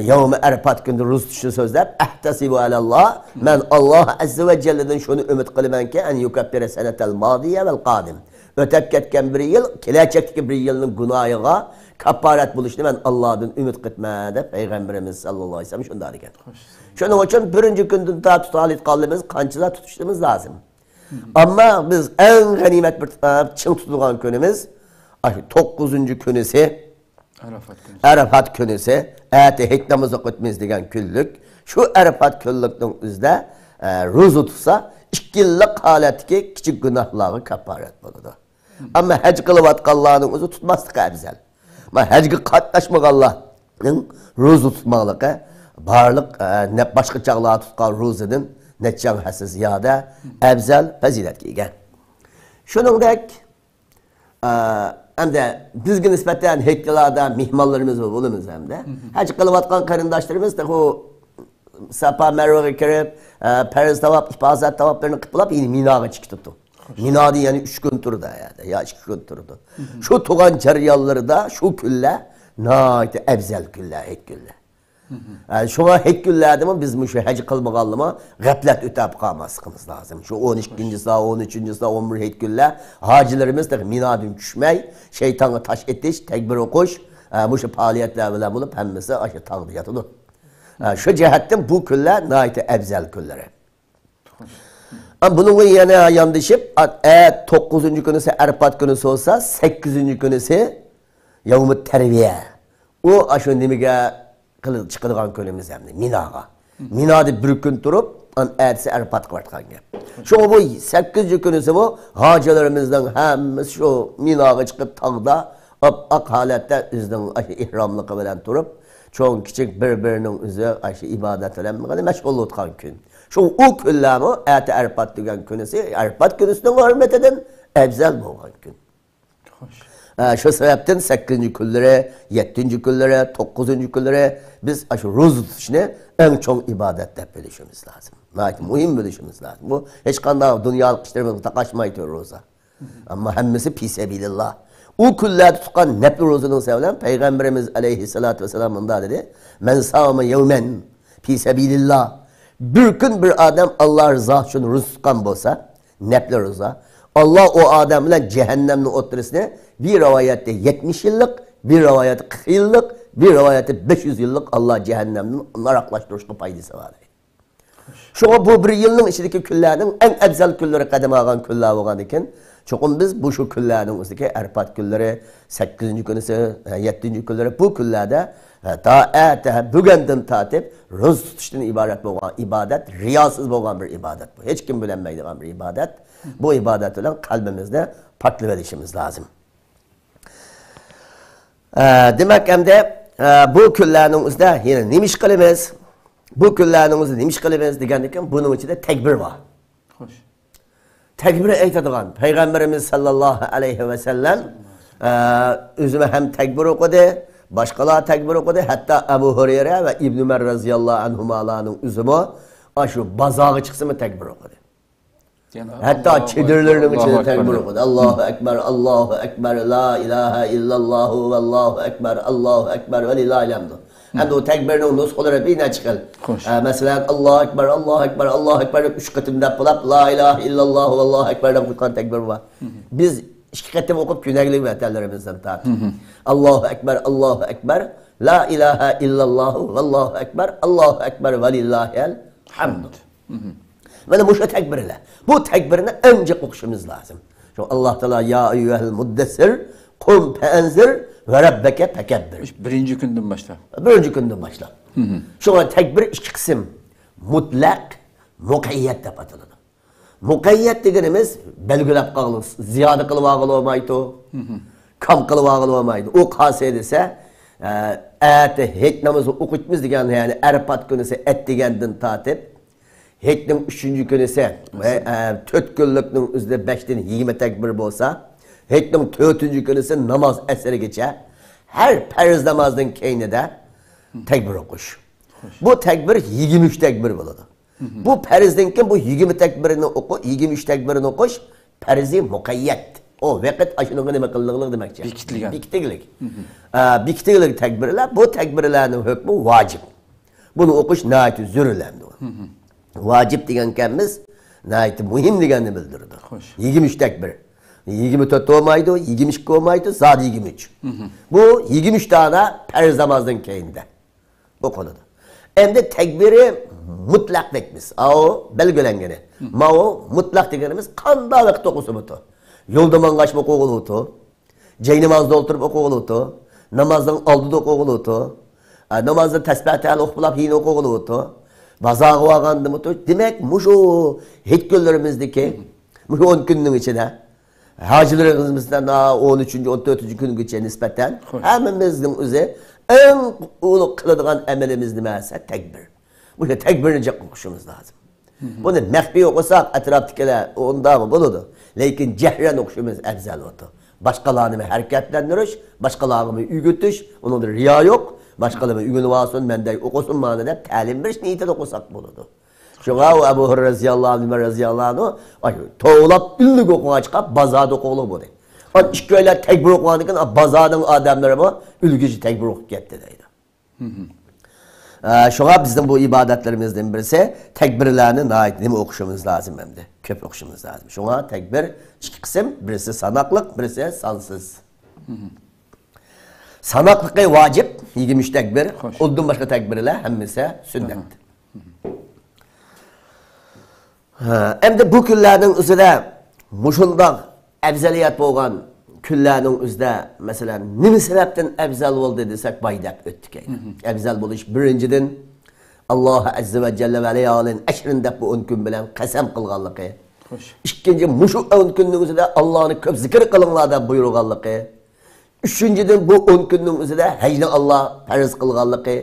يەۋمە ئەرپات كۈنىدە روزا تۇتۇشنى سۆزلەپ، ئەھتەسىبۇ ئەلەللا، مەن ئاللا ئەززە ۋە جەللىدىن شۇنى ئۈمىد قىلىمەنكى، ئەن يۇكەففىرە سەنەتەل مادىيە ۋەل قادىم. ئۆتەپ كەتكەن بىر يىل، كېلەچەكتىكى بىر يىلنىڭ گۇناھىغا كاپپارەت بولۇشىنى مەن ئاللادىن ئۈمىد قىلىمەن، دەپ پەيغەمبىرىمىز ساللاللاھۇ ئەلەيھى ۋەسەللەم شۇنداق دېگەن. شۇنىڭ ئۈچۈن بىرىنچى كۈندىن تارتىپ تۇتالىغانلىرىمىز قانچىلا تۇتۇشىمىز لازىم. ئەمما بىز ئەڭ غەنىيمەت بىر تۇتۇپ چىڭ تۇتىدىغان كۈنىمىز، ئاشۇ توققۇزىنچى كۈنىسى، ئارافات كۈنى. ئارافات كۈنىسى، ئەتە ھېيت نامىزى ئوقۇيمىز دېگەن كۈنلۈك. شۇ ئارافات كۈنلۈكنىڭ ئۆزىدە، ئە، روزا تۇتسا، ئىككى يىللىق ھالەتتىكى كىچىك گۇناھلارغا كاپپارەت بولىدۇ. ئەمما ھەج قىلىۋاتقانلارنىڭ ئۆزى تۇتماسلىقى ئەۋزەل. ما ھەجگە قاتناشمىغانلارنىڭ روزا تۇتماقلىقى بارلىق، ئە، نە-، باشقا چاغلاردا تۇتقان روزىدىن نەچچە ھەسسە زىيادە ئەۋزەل پەزىلەتكە ئىگە. شۇنىڭدەك، ئە، ئەمدى بىزگە نىسبەتەن ھېيتلاردا مېھمانلىرىمىز بولىمىز ئەمدى. ھەج قىلىۋاتقان قېرىنداشلىرىمىز تېخى ساپا مەرۋىگە كىرىپ، ئە، پەرز تاۋاپ، ئىپازە تاۋاپلىرىنى قىلىپ بولۇپ، يەنە مىناغا چىقىپ تۇرىدۇ. مىنادا يەنە ئۈچ كۈن تۇرىدۇ، يا ئىككى كۈن تۇرىدۇ. شۇ تۇرغان جەريانلىرىدا شۇ كۈنلەر ناھايىتى ئەۋزەل كۈنلەر، ھېيت كۈنلەر. ئە، شۇڭا ھېيت كۈنلەردىمۇ بىز مۇشۇ ھەج قىلمىغانلىرىمۇ غەپلەت ئۆتەپ قالماسلىقىمىز لازىم. شۇ ئون ئىككىنچىسى، ئون ئۈچىنچىسى، ئون بىر ھېيت كۈنلەر ھاجىلىرىمىز تېخى مىنادىن چۈشمەي، شەيتانغا تاش ئېتىش، تەكبىر ئوقۇش، ئە، مۇشۇ پائالىيەتلەر بىلەن بولۇپ، ھەممىسى ئاشۇ تاغدا ياتىدۇ. ئە، شۇ جەھەتتىن بۇ كۈنلەر ناھايىتى ئەۋزەل كۈنلىرى. ئە، بۇنىڭغا يەنە ياندىشىپ، ئە، ئە، توققۇزىنچى كۈنىسى ئەرپات كۈنىسى بولسا، سەككىزىنچى كۈنىسى يەۋمۇت تەرۋىيە. ئۇ ئاشۇ نېمىگە قىل-، چىقىدىغان كۈنىمىز ئەمدى، مىناغا. مىنادا بىر كۈن تۇرۇپ، ئان-، ئەتىسى ئەرپات قىلىۋاتقان گەپ. شۇڭا بۇ سەككىزىنچى كۈنىسىمۇ ھاجىلىرىمىزنىڭ ھەممىسى شۇ مىناغا چىقىپ، تاغدا ئاپئاق ھالەتتە ئۆزىنىڭ ئاشۇ ئېھراملىقى بىلەن تۇرۇپ، چوڭ كىچىك بىر-بىرىنىڭ ئۆزى ئاشۇ ئىبادەت بىلەن مەشغۇللىنىۋاتقان كۈن. شۇ ئۇ كۈنلەرمۇ ئەتە ئەرپات دېگەن كۈنىسى، ئەرپات كۈنىسىنىڭ ھۆرمىتىدىن ئەۋزەل بولغان كۈن. خوش. ئە، شۇ سەۋەبتىن سەككىزىنچى كۈنلىرى، يەتتىنچى كۈنلىرى، توققۇزىنچى كۈنلىرى بىز ئاشۇ روزا تۇتۇشنى ئەڭ چوڭ ئىبادەت دەپ بىلىشىمىز لازىم. ناھايىتى مۇھىم بىلىشىمىز لازىم. بۇ ھېچقانداق دۇنيالىق ئىشلىرىمىزغا تاقاشمايدۇ روزا. ئەمما ھەممىسى پى سەبىلىللا. ئۇ كۈنلەردە تۇتقان نەپلى روزىنىڭ سەۋەبى بىلەن پەيغەمبىرىمىز ئەلەيھىسسالاتۇ ۋەسسالام مۇنداق دېدى: مەن سامە يەۋمەن پى سەبىلىللا. بىر كۈن بىر ئادەم ئاللا رىزاسى ئۈچۈن روزا تۇتقان بولسا، نەپلى روزا، ئاللا ئۇ ئادەم بىلەن جەھەننەمنىڭ ئوتتۇرىسىنى بىر رىۋايەتتە يەتمىش يىللىق، بىر رىۋايەتتە قىرىق يىللىق، بىر رىۋايەتتە بەش يۈز يىللىق ئاللا جەھەننەمدىن يىراقلاشتۇرۇشقا پايدىسى بار. شۇڭا بۇ بىر يىلنىڭ ئىچىدىكى كۈنلەرنىڭ ئەڭ ئەۋزەل كۈنلىرى قەدەم ئالغان كۈنلەر بولغاندىكىن، چوقۇم بىز بۇ شۇ كۈنلەرنىڭ ئۆزىدىكى ئەرپات كۈنلىرى، سەككىزىنچى كۈنىسى، يەتتىنچى كۈنلىرى، بۇ كۈنلەردە، ھە، تا ئەتە، بۈگۈندىن تارتىپ روزا تۇتۇشتىن ئىبارەت بولغان ئىبادەت، رىياسىز بولغان بىر ئىبادەت بۇ. ھېچكىم بىلەلمەيدىغان بىر ئىبادەت. بۇ ئىبادەت بىلەن قەلبىمىزنى پاكلىۋېلىشىمىز لازىم. ئە، دېمەك، ئەمدى، ئە، بۇ كۈنلەرنىڭ ئۆزىدە يەنە نېمە ئىش قىلىمىز؟ بۇ كۈنلەرنىڭ ئۆزىدە نېمە ئىش قىلىمىز دېگەندىن كېيىن، بۇنىڭ ئىچىدە تەكبىر بار. خوش. تەكبىر ئېيتىدىغان پەيغەمبىرىمىز ساللاللاھۇ ئەلەيھى ۋەسەللەم، ئە، ئۆزىمۇ ھەم تەكبىر ئوقۇدى، باشقىلار تەكبىر ئوقۇدى، ھەتتا ئەبۇ ھۇرەيرە ۋە ئىبن ئۆمەر رەزىياللاھۇ ئەنھۇمالارنىڭ ئۆزىمۇ ئاشۇ بازارغا چىقسىمۇ تەكبىر ئوقۇدى. يەنە ھەتتا ئاللاھۇ چېدىرلىرىنىڭ ئەكبەر، ئىچىدە ئاللاھۇ تەكبىر ئەكبەر. ئوقۇدى. ئاللاھۇ ئەكبەر، ئاللاھۇ ئەكبەر، لا ئىلاھە ئىللاللاھۇ ۋەللاھۇ ئەكبەر، ئاللاھۇ ئەكبەر ۋەلىللاھىل ھەمدۇ. ئەمدى ئۇ تەكبىرنىڭ نۇسخىلىرى بىر نەچچە خىل. خوش. ئە، مەسىلەن، ئاللاھۇ ئەكبەر، ئاللاھۇ ئەكبەر، ئاللاھۇ ئەكبەر دەپ ئۈچ قېتىم دەپ بولۇپ، لا ئىلاھە ئىللاللاھۇ ۋەللاھۇ ئەكبەر دەپ قىلغان تەكبىر بار. بىز ئىككى قېتىم ئوقۇپ كۆنەگلىك ۋەتەنلىرىمىزدىن تارتىپ. ئاللاھۇ ئەكبەر، ئاللاھۇ ئەكبەر، لا ئىلاھە ئىللاللاھۇ ۋەللاھۇ ئەكبەر، ئاللاھۇ ئەكبەر ۋەلىللاھىل ھەمدۇ. مانا مۇشۇ تەكبىرلەر. بۇ تەكبىرنى ئەڭ جىق ئوقۇشىمىز لازىم. شۇ ئاللا تائالا يا ئەييۇھەل مۇددەسسىر، قۇم فەئەنزىر ۋە رەببەكە فەكەببىر. بىرىنچى كۈندىن باشلاپ. بىرىنچى كۈندىن باشلاپ. شۇڭا تەكبىر ئىككى قىسىم. مۇتلەق، مۇقەييەت دەپ ئاتىلىدۇ. مۇقەييەت دېگىنىمىز بەلگىلەپ قالغىلى، زىيادە قىلىۋالغىلى بولمايدۇ. كام قىلىۋالغىلى بولمايدۇ. ئۇ قايسى دېسە، ئە، ئەتە ھېيت نامىزى ئوقۇيمىز دېگەن، يەنى ئەرپات كۈنىسى ئەتىگەندىن تارتىپ، ھېيتنىڭ ئۈچىنچى كۈنىسى ۋە، ئە، تۆت كۈنلۈكنىڭ ئۆزىدە بەشتىن يىگىرمە تەكبىر بولسا، ھېيتنىڭ تۆتىنچى كۈنىسى ناماز ئەسىرگىچە ھەر پەرز نامازدىن كەينىدە تەكبىر ئوقۇش. بۇ تەكبىر يىگىرمە ئۈچ تەكبىر بولىدۇ. بۇ پەرزدىن كېيىن بۇ يىگىرمە تەكبىرنى ئوقۇ-، يىگىرمە ئۈچ تەكبىرنى ئوقۇش پەرزى مۇقەييەت. ئۇ ۋاقىت ئاشۇنىڭغا نېمە قىلىنغانلىق دېمەكچى. بېكىتىلگەن. بېكىتىلگەن. ئە، بېكىتىلگەن تەكبىرلەر، بۇ تەكبىرلەرنىڭ ھۆكمى ۋاجىپ. بۇنى ئوقۇش ناھايىتى زۆرۈر ئەمدى. ۋاجىپ دېگەن گەپمىز ناھايىتى مۇھىم دېگەننى بىلدۈرىدۇ. خوش. يىگىرمە ئۈچ تەكبىر. يىگىرمە تۆت بولمايدۇ، يىگىرمە ئىككى بولمايدۇ، زادى يىگىرمە ئۈچ. بۇ يىگىرمە ئۈچ دانە پەرز نامازدىن كېيىندە ئوقۇلىدۇ. ئەمدى تەكبىرى مۇتلەق دەيمىز. ئاۋۇ بەلگىلەنگىنى. ماۋۇ مۇتلەق دېگىنىمىز قانداق ۋاقىتتا ئوقۇسا بولىدۇ. يولدا ماڭغاچمۇ ئوقۇغىلى بولىدۇ. جاي نامازدا ئولتۇرۇپ ئوقۇغىلى بولىدۇ. نامازنىڭ ئالدىدا ئوقۇغىلى بولىدۇ. ئە، نامازدا تەسبىھ تەھلىل ئوقۇپ بولۇپ يەنە ئوقۇغىلى بولىدۇ. بازارغا بارغاندىمۇ، دېمەك، مۇشۇ ھېيت كۈنلىرىمىزدىكى، مۇشۇ ئون كۈننىڭ ئىچىدە ھاجىلىرىمىزدا ئون ئۈچىنچى، ئون تۆتىنچى كۈنگىچە نىسبەتەن ھەممىمىزنىڭ ئۆزى ئەڭ ئۇلۇغ قىلىدىغان ئەمىلىمىز نېمە دېسە، تەكبىر. مۇشۇ تەكبىرنى جىق ئوقۇشىمىز لازىم. بۇنى مەخپىي ئوقۇساق، ئەتراپتىكىلەر ئۇنداقمۇ بولىدۇ. لېكىن جەھرەن ئوقۇشىمىز ئەۋزەل بولىدۇ. باشقىلارنى ھەرىكەتلەندۈرۈش، باشقىلارغىمۇ ئۆگىتىش، ئۇنىڭدا رىيا يوق. باشقىلارمۇ ئۆگىنىۋالسۇن، مەندەك ئوقۇسۇن مانا دەپ تەلىم بېرىش نىيىتىدە ئوقۇساق بولىدۇ. شۇڭا ئۇ ئەبۇ ھۇرەيرە رەزىياللاھۇ ئەنھۇ، ئۆمەر رەزىياللاھۇ ئەنھۇ، ئاي، توۋلاپ ئۈنلۈك ئوقۇغاچقا، بازاردا ئوقۇغىلى بولدى. ئان ئىككى ئايلار تەكبىر ئوقۇغاندىن كېيىن، بازارنىڭ ئادەملىرىمۇ ئۈلگۈچە تەكبىر ئوقۇپ كەتتى دەيدۇ. ئە، شۇڭا بىزنىڭ بۇ ئىبادەتلىرىمىزدىن بىرسى، تەكبىرلەرنى ناھايىتى نېمە ئوقۇشىمىز لازىم ئەمدى؟ كۆپ ئوقۇشىمىز لازىم. شۇڭا تەكبىر ئىككى قىسىم، بىرسى ساناقلىق، بىرسى سانسىز. ساناقلىقى ۋاجىپ، يىگىرمە ئۈچ تەكبىر، ئۇندىن باشقا تەكبىرلەر ھەممىسى سۈننەت. ھە، ئەمدى بۇ كۈنلەرنىڭ ئۆزىدە مۇشۇنداق ئەۋزەلىيەت بولغان كۈنلەرنىڭ ئۆزىدە، مەسىلەن، نېمە سەۋەبتىن ئەۋزەل بولدى دېسەك، باي دەپ ئۆتتۇق. ئەۋزەل بولۇش، بىرىنچىدىن، ئاللاھ ئەززە ۋە جەللە ۋە لەيالىن ئەشرىن دەپ بۇ ئون كۈن بىلەن قەسەم قىلغانلىقى. ئىككىنچى، مۇشۇ ئون كۈننىڭ ئۆزىدە ئاللاھنى كۆپ زىكىر قىلىڭلار دەپ بۇيرۇغانلىقى. ئۈچىنچىدىن، بۇ ئون كۈننىڭ ئۆزىدە ھەجنى ئاللاھ پەرز قىلغانلىقى.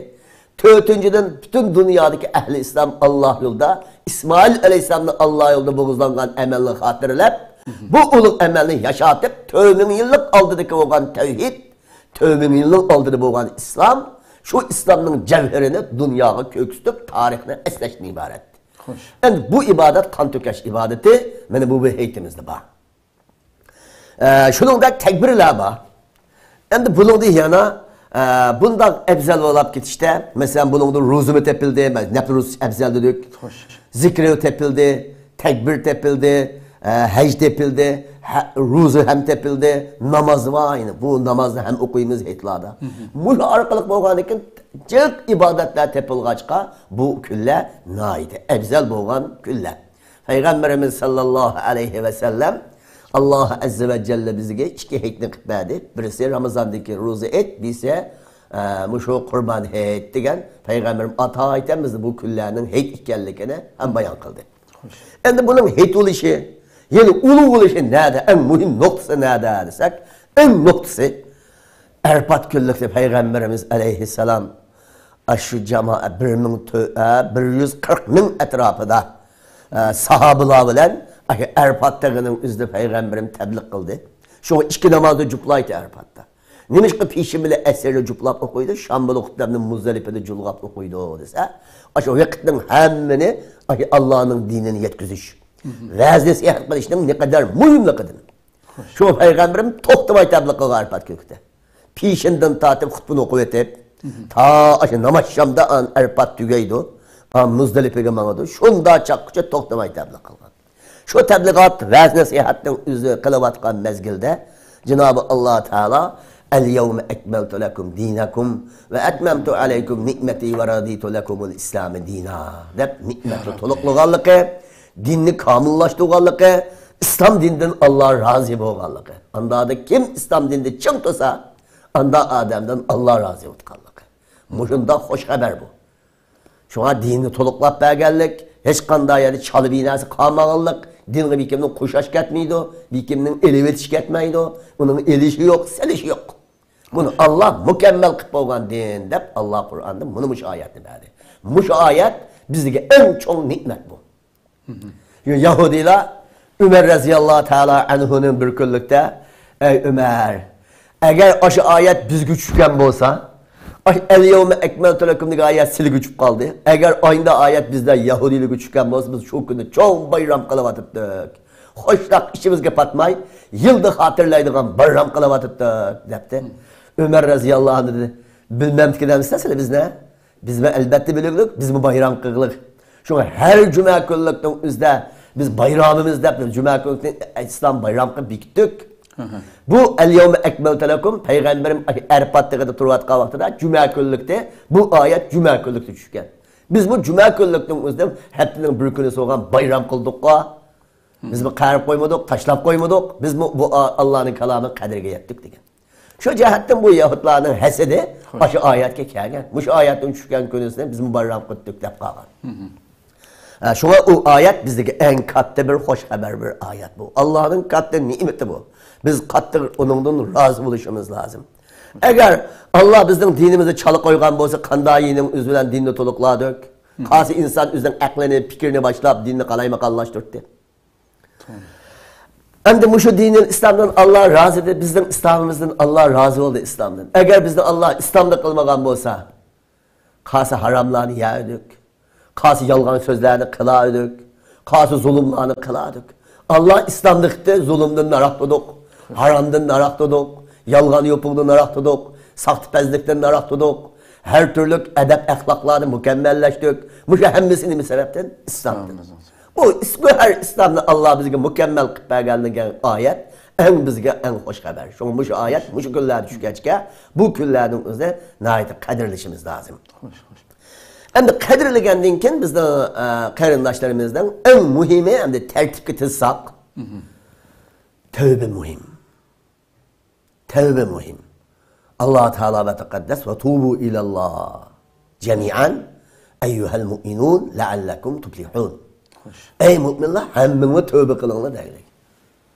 تۆتىنچىدىن، پۈتۈن دۇنيادىكى ئەھلى ئىسلام ئاللاھ يولىدا، ئىسمائىل ئەلەيھىسسالامنى ئاللاھ يولىدا بوغۇزلانغان ئەمەلنى خاتىرىلەپ، بۇ ئۇلۇغ ئەمەلنى ياشاتىپ، تۆت مىڭ يىللىق ئالدىدىكى بولغان تەۋھىد، تۆت مىڭ يىلنىڭ ئالدىدا بولغان ئىسلام، شۇ ئىسلامنىڭ جەۋھىرىنى دۇنياغا كۆرسىتىپ، تارىخنى ئەسلەشتىن ئىبارەت. ئەمدى بۇ ئىبادەت قان تۆكۈش ئىبادىتى، مانا بۇ بىر ھېيتىمىزدە بار. ئە، شۇنىڭدەك تەكبىرلەر بار. ئەمدى بۇنىڭدا يەنە، ئە، بۇنداق ئەۋزەل بولاپ كېتىشتە، مەسىلەن، بۇنىڭدا روزىمۇ تېپىلدى، نەپلى روزا ئەۋزەل دېدۇق. زىكرى تېپىلدى، تەكبىر تېپىلدى، ئە، ھەج تېپىلدى، ھە، روزا ھەم تېپىلدى، ناماز بار، يەنە بۇ نامازنى ھەم ئوقۇيمىز ھېيتلاردا. مۇشۇ ئارقىلىق بولغاندىكىن جىق ئىبادەتلەر تېپىلغاچقا، بۇ كۈنلەر ناھايىتى ئەۋزەل بولغان كۈنلەر. پەيغەمبىرىمىز ساللاللاھۇ ئەلەيھى ۋەسەللەم، ئاللاھ ئەززە ۋە جەللە بىزگە ئىككى ھېيتنى قىلىپ بەردى. بىرسى رامىزاندىكى روزا ھېيت، بىرسى، ئە، مۇشۇ قۇربان ھېيت دېگەن. پەيغەمبىرىم ئاتايىتەن بىزنى بۇ كۈنلەرنىڭ ھېيت ئىكەنلىكىنى ھەم بايان قىلدى. ئەمدى بۇنىڭ ھېيت بولۇشى، يەنى ئۇلۇغ بولۇشى نەدە؟ ئەڭ مۇھىم نۇقتىسى نەدە دېسەك، ئەڭ نۇقتىسى ئەرپات كۈنلۈكتە پەيغەمبىرىمىز ئەلەيھىسسالام ئاشۇ جامائەت بىر مىڭ تۆ-، ئە، بىر يۈز قىرىق مىڭ ئەتراپىدا، ئە، ساھابىلار بىلەن ئاشۇ ئەرپات تېغىنىڭ ئۆزىدە پەيغەمبىرىم تەبلىغ قىلدى. شۇڭا ئىككى نامازنى جۇپلايتتى ئەرپاتتا. نېمىشقا پېشىن بىلەن ئەسىرنى جۇپلاپ ئوقۇيدۇ، شام بىلەن خۇتبەمنى مۇزدەلىپىدە جۇلغاپ ئوقۇيدۇ دېسە، ئاشۇ ۋاقىتنىڭ ھەممىنى ئاشۇ ئاللانىڭ دىنىنى يەتكۈزۈش، ۋەز نەسىھەت قىلىشنىڭ نېقەدەر مۇھىملىقىدىن. شۇ پەيغەمبىرىم توختىماي تەبلىغ قىلغان ئەرپات كۈنلۈكتە. پېشىندىن تارتىپ خۇتبىنى ئوقۇۋېتىپ، تا ئاشۇ ناماز شامدا ئان ئەرپات تۈگەيدۇ. ئان مۇزدەلىپىگە ماڭىدۇ. شۇندا چاققۇچە توختىماي تەبلىغ قىلغان. شۇ تەبلىغات، ۋەز نەسىھەتنىڭ ئۆزى قىلىۋاتقان مەزگىلدە جانابى ئاللا تائالا، ئەل يەۋمە ئەكمەلتۇ لەكۇم دىنەكۇم ۋە ئەتمەمتۇ ئەلەيكۇم نىئمەتى ۋە رەزىتۇ لەكۇمۇل ئىسلامە دىنا دەپ نېمەتنى تولۇقلىغانلىقى، دىننى كامىللاشتۇرغانلىقى، ئىسلام دىنىدىن ئاللا رازى بولغانلىقى. ئاندا كىم ئىسلام دىنىدا چىڭ تۇرسا، ئاندا ئادەمدىن ئاللا رازى بولغانلىقى. مۇشۇنداق خوش خەۋەر بۇ. شۇڭا دىننى تولۇقلاپ بەرگەنلىك، ھېچقانداق يەردە چالا بىناسى قالمىغانلىق، دىنغا بىكىمنىڭ قوشاش كەتمەيدۇ، بىكىمنىڭ ئېلىۋېتىش كەتمەيدۇ، ئۇنىڭ ئېلىشى يوق، سېلىشى يوق. بۇنى ئاللا مۇكەممەل قىلىپ بولغان دىن دەپ، ئاللا قۇرئاندا مۇنى مۇشۇ ئايەتنى بەردى. مۇشۇ ئايەت بىزگە ئەڭ چوڭ نېمەت بۇ. يەھۇدىيلار ئۆمەر رەزىياللاھۇ تائالا ئەنھۇنىڭ بىر كۈنلۈكتە، ئەي ئۆمەر، ئەگەر ئاشۇ ئايەت بىزگە چۈشكەن بولسا، ئاشۇ ئەل يەۋمە ئەكمەلتۇ لەكۇم دېگەن ئايەت سىلىگە چۈشۈپ قالدى. ئەگەر ئايندا ئايەت بىزدە يەھۇدىيلارغا چۈشكەن بولسا، بىز شۇ كۈنى چوڭ بايرام قىلىۋاتاتتۇق. خوشلۇق ئىچىمىزگە پاتماي، يىلدا خاتىرىلەيدىغان بايرام قىلىۋاتاتتۇق، دەپتۇ. ئۆمەر رەزىياللاھۇ ئەنھۇ دېدى، بىلمەمتىكىن ئەمىسە سىلەر بىزنى؟ بىزمۇ ئەلبەتتە بىلگۈلۈك، بىزمۇ بايرام قىلغۇلۇق. شۇڭا ھەر جۈمە كۈنلۈكنىڭ ئۆزىدە بىز بايرىمىمىز دەپ جۈمە كۈنىنى ئىسلام بايرام قىلىپ بېكىتتۇق. بۇ ئەل يەۋمە ئەكمەلتۇ لەكۇم، پەيغەمبىرىم ئەرپات تېغىدا تۇرۇۋاتقان ۋاقتىدا جۈمە كۈنلۈكتە بۇ ئايەت جۈمە كۈنلۈكتە چۈشكەن. بىزمۇ جۈمە كۈنلۈكنىڭ ئۆزىدە ھەپتىنىڭ بىر كۈنى سوغان بايرام قىلدۇققا. بىزمۇ قەرق قويمىدۇق، تاشلاپ قويمىدۇق. بىزمۇ بۇ ئا-، ئاللانىڭ كالامى قەدرىگە يەتتۇق دېگەن. شۇ جەھەتتىن بۇ يەھۇدلارنىڭ ھەسىدى ئاشۇ ئايەتكە كەلگەن. مۇشۇ ئايەتنىڭ چۈشكەن كۈنىسىنى بىزمۇ بايرام قىلدۇق دەپ قالغان. ھە، شۇڭا ئۇ ئايەت بىزدىكى ئەڭ كاتتا بىر خوش خەۋەر، بىر ئايەت بۇ. ئاللانىڭ كاتتا نېمىتى بۇ. بىز قاتتىق ئۇنىڭدىن رازى بولۇشىمىز لازىم. ئەگەر ئاللا بىزنىڭ دىنىمىزنى چالا قويغان بولسا، قانداق يېنىڭ ئۆزى بىلەن دىننى تولۇقلادۇق؟ قايسى ئىنسان ئۆزىنىڭ ئەقلىنى، پىكرىنى باشلاپ دىننى قالايمىقانلاشتۇردى؟ ئەمدى مۇشۇ دىنىل ئىسلامدىن ئاللا رازى، بىزنىڭ ئىسلامىمىزدىن ئاللا رازى بولدى ئىسلامدىن. ئەگەر بىزنى ئاللا ئىسلامدا قىلمىغان بولسا، قايسى ھاراملارنى يەر ئىدۇق، قايسى يالغان سۆزلەرنى قىلار ئىدۇق، قايسى زۇلۇملارنى قىلار ئىدۇق. ئاللا ئىسلامدا قىلدى، زۇلۇمدىن ناراق تۇدۇق، ھارامدىن ناراق تۇدۇق، يالغان يوپۇقدىن ناراق تۇدۇق، ساختىپەزلىكتىن ناراق تۇدۇق، ھەر تۈرلۈك ئەدەپ ئەخلاقلارنى مۇكەممەللەشتۇق. مۇشۇ ھەممىسى نېمە سەۋەبتىن؟ ئىسلامدىن. بۇ ئىس-، بۇ ھەر ئىسلامنى ئاللا بىزگە مۇكەممەل قىلىپ بەرگەنلىكى ئايەت، ئەڭ بىزگە ئەڭ خوش خەۋەر. شۇڭا مۇشۇ ئايەت مۇشۇ كۈنلەردە چۈشكەچكە، بۇ كۈنلەرنىڭ ئۆزىنى ناھايىتى قەدىرلىشىمىز لازىم. خوش، خوش. ئەمدى قەدىرلىگەندىن كېيىن بىزنىڭ، ئە، قېرىنداشلىرىمىزنىڭ ئەڭ مۇھىمى، ئەمدى تەرتىپكە تىزساق، تەۋبە مۇھىم. تەۋبە مۇھىم. ئاللا تائالا ۋە تەقەددەس ۋە توبۇ ئىلەللا جەمىئەن ئەييۇھەل مۇئمىنۇن لەئەللەكۇم تۇپلىھۇن. خوش. ئەي مۇئمىنلار، ھەممىڭلار تەۋبە قىلىڭلار دەيلى.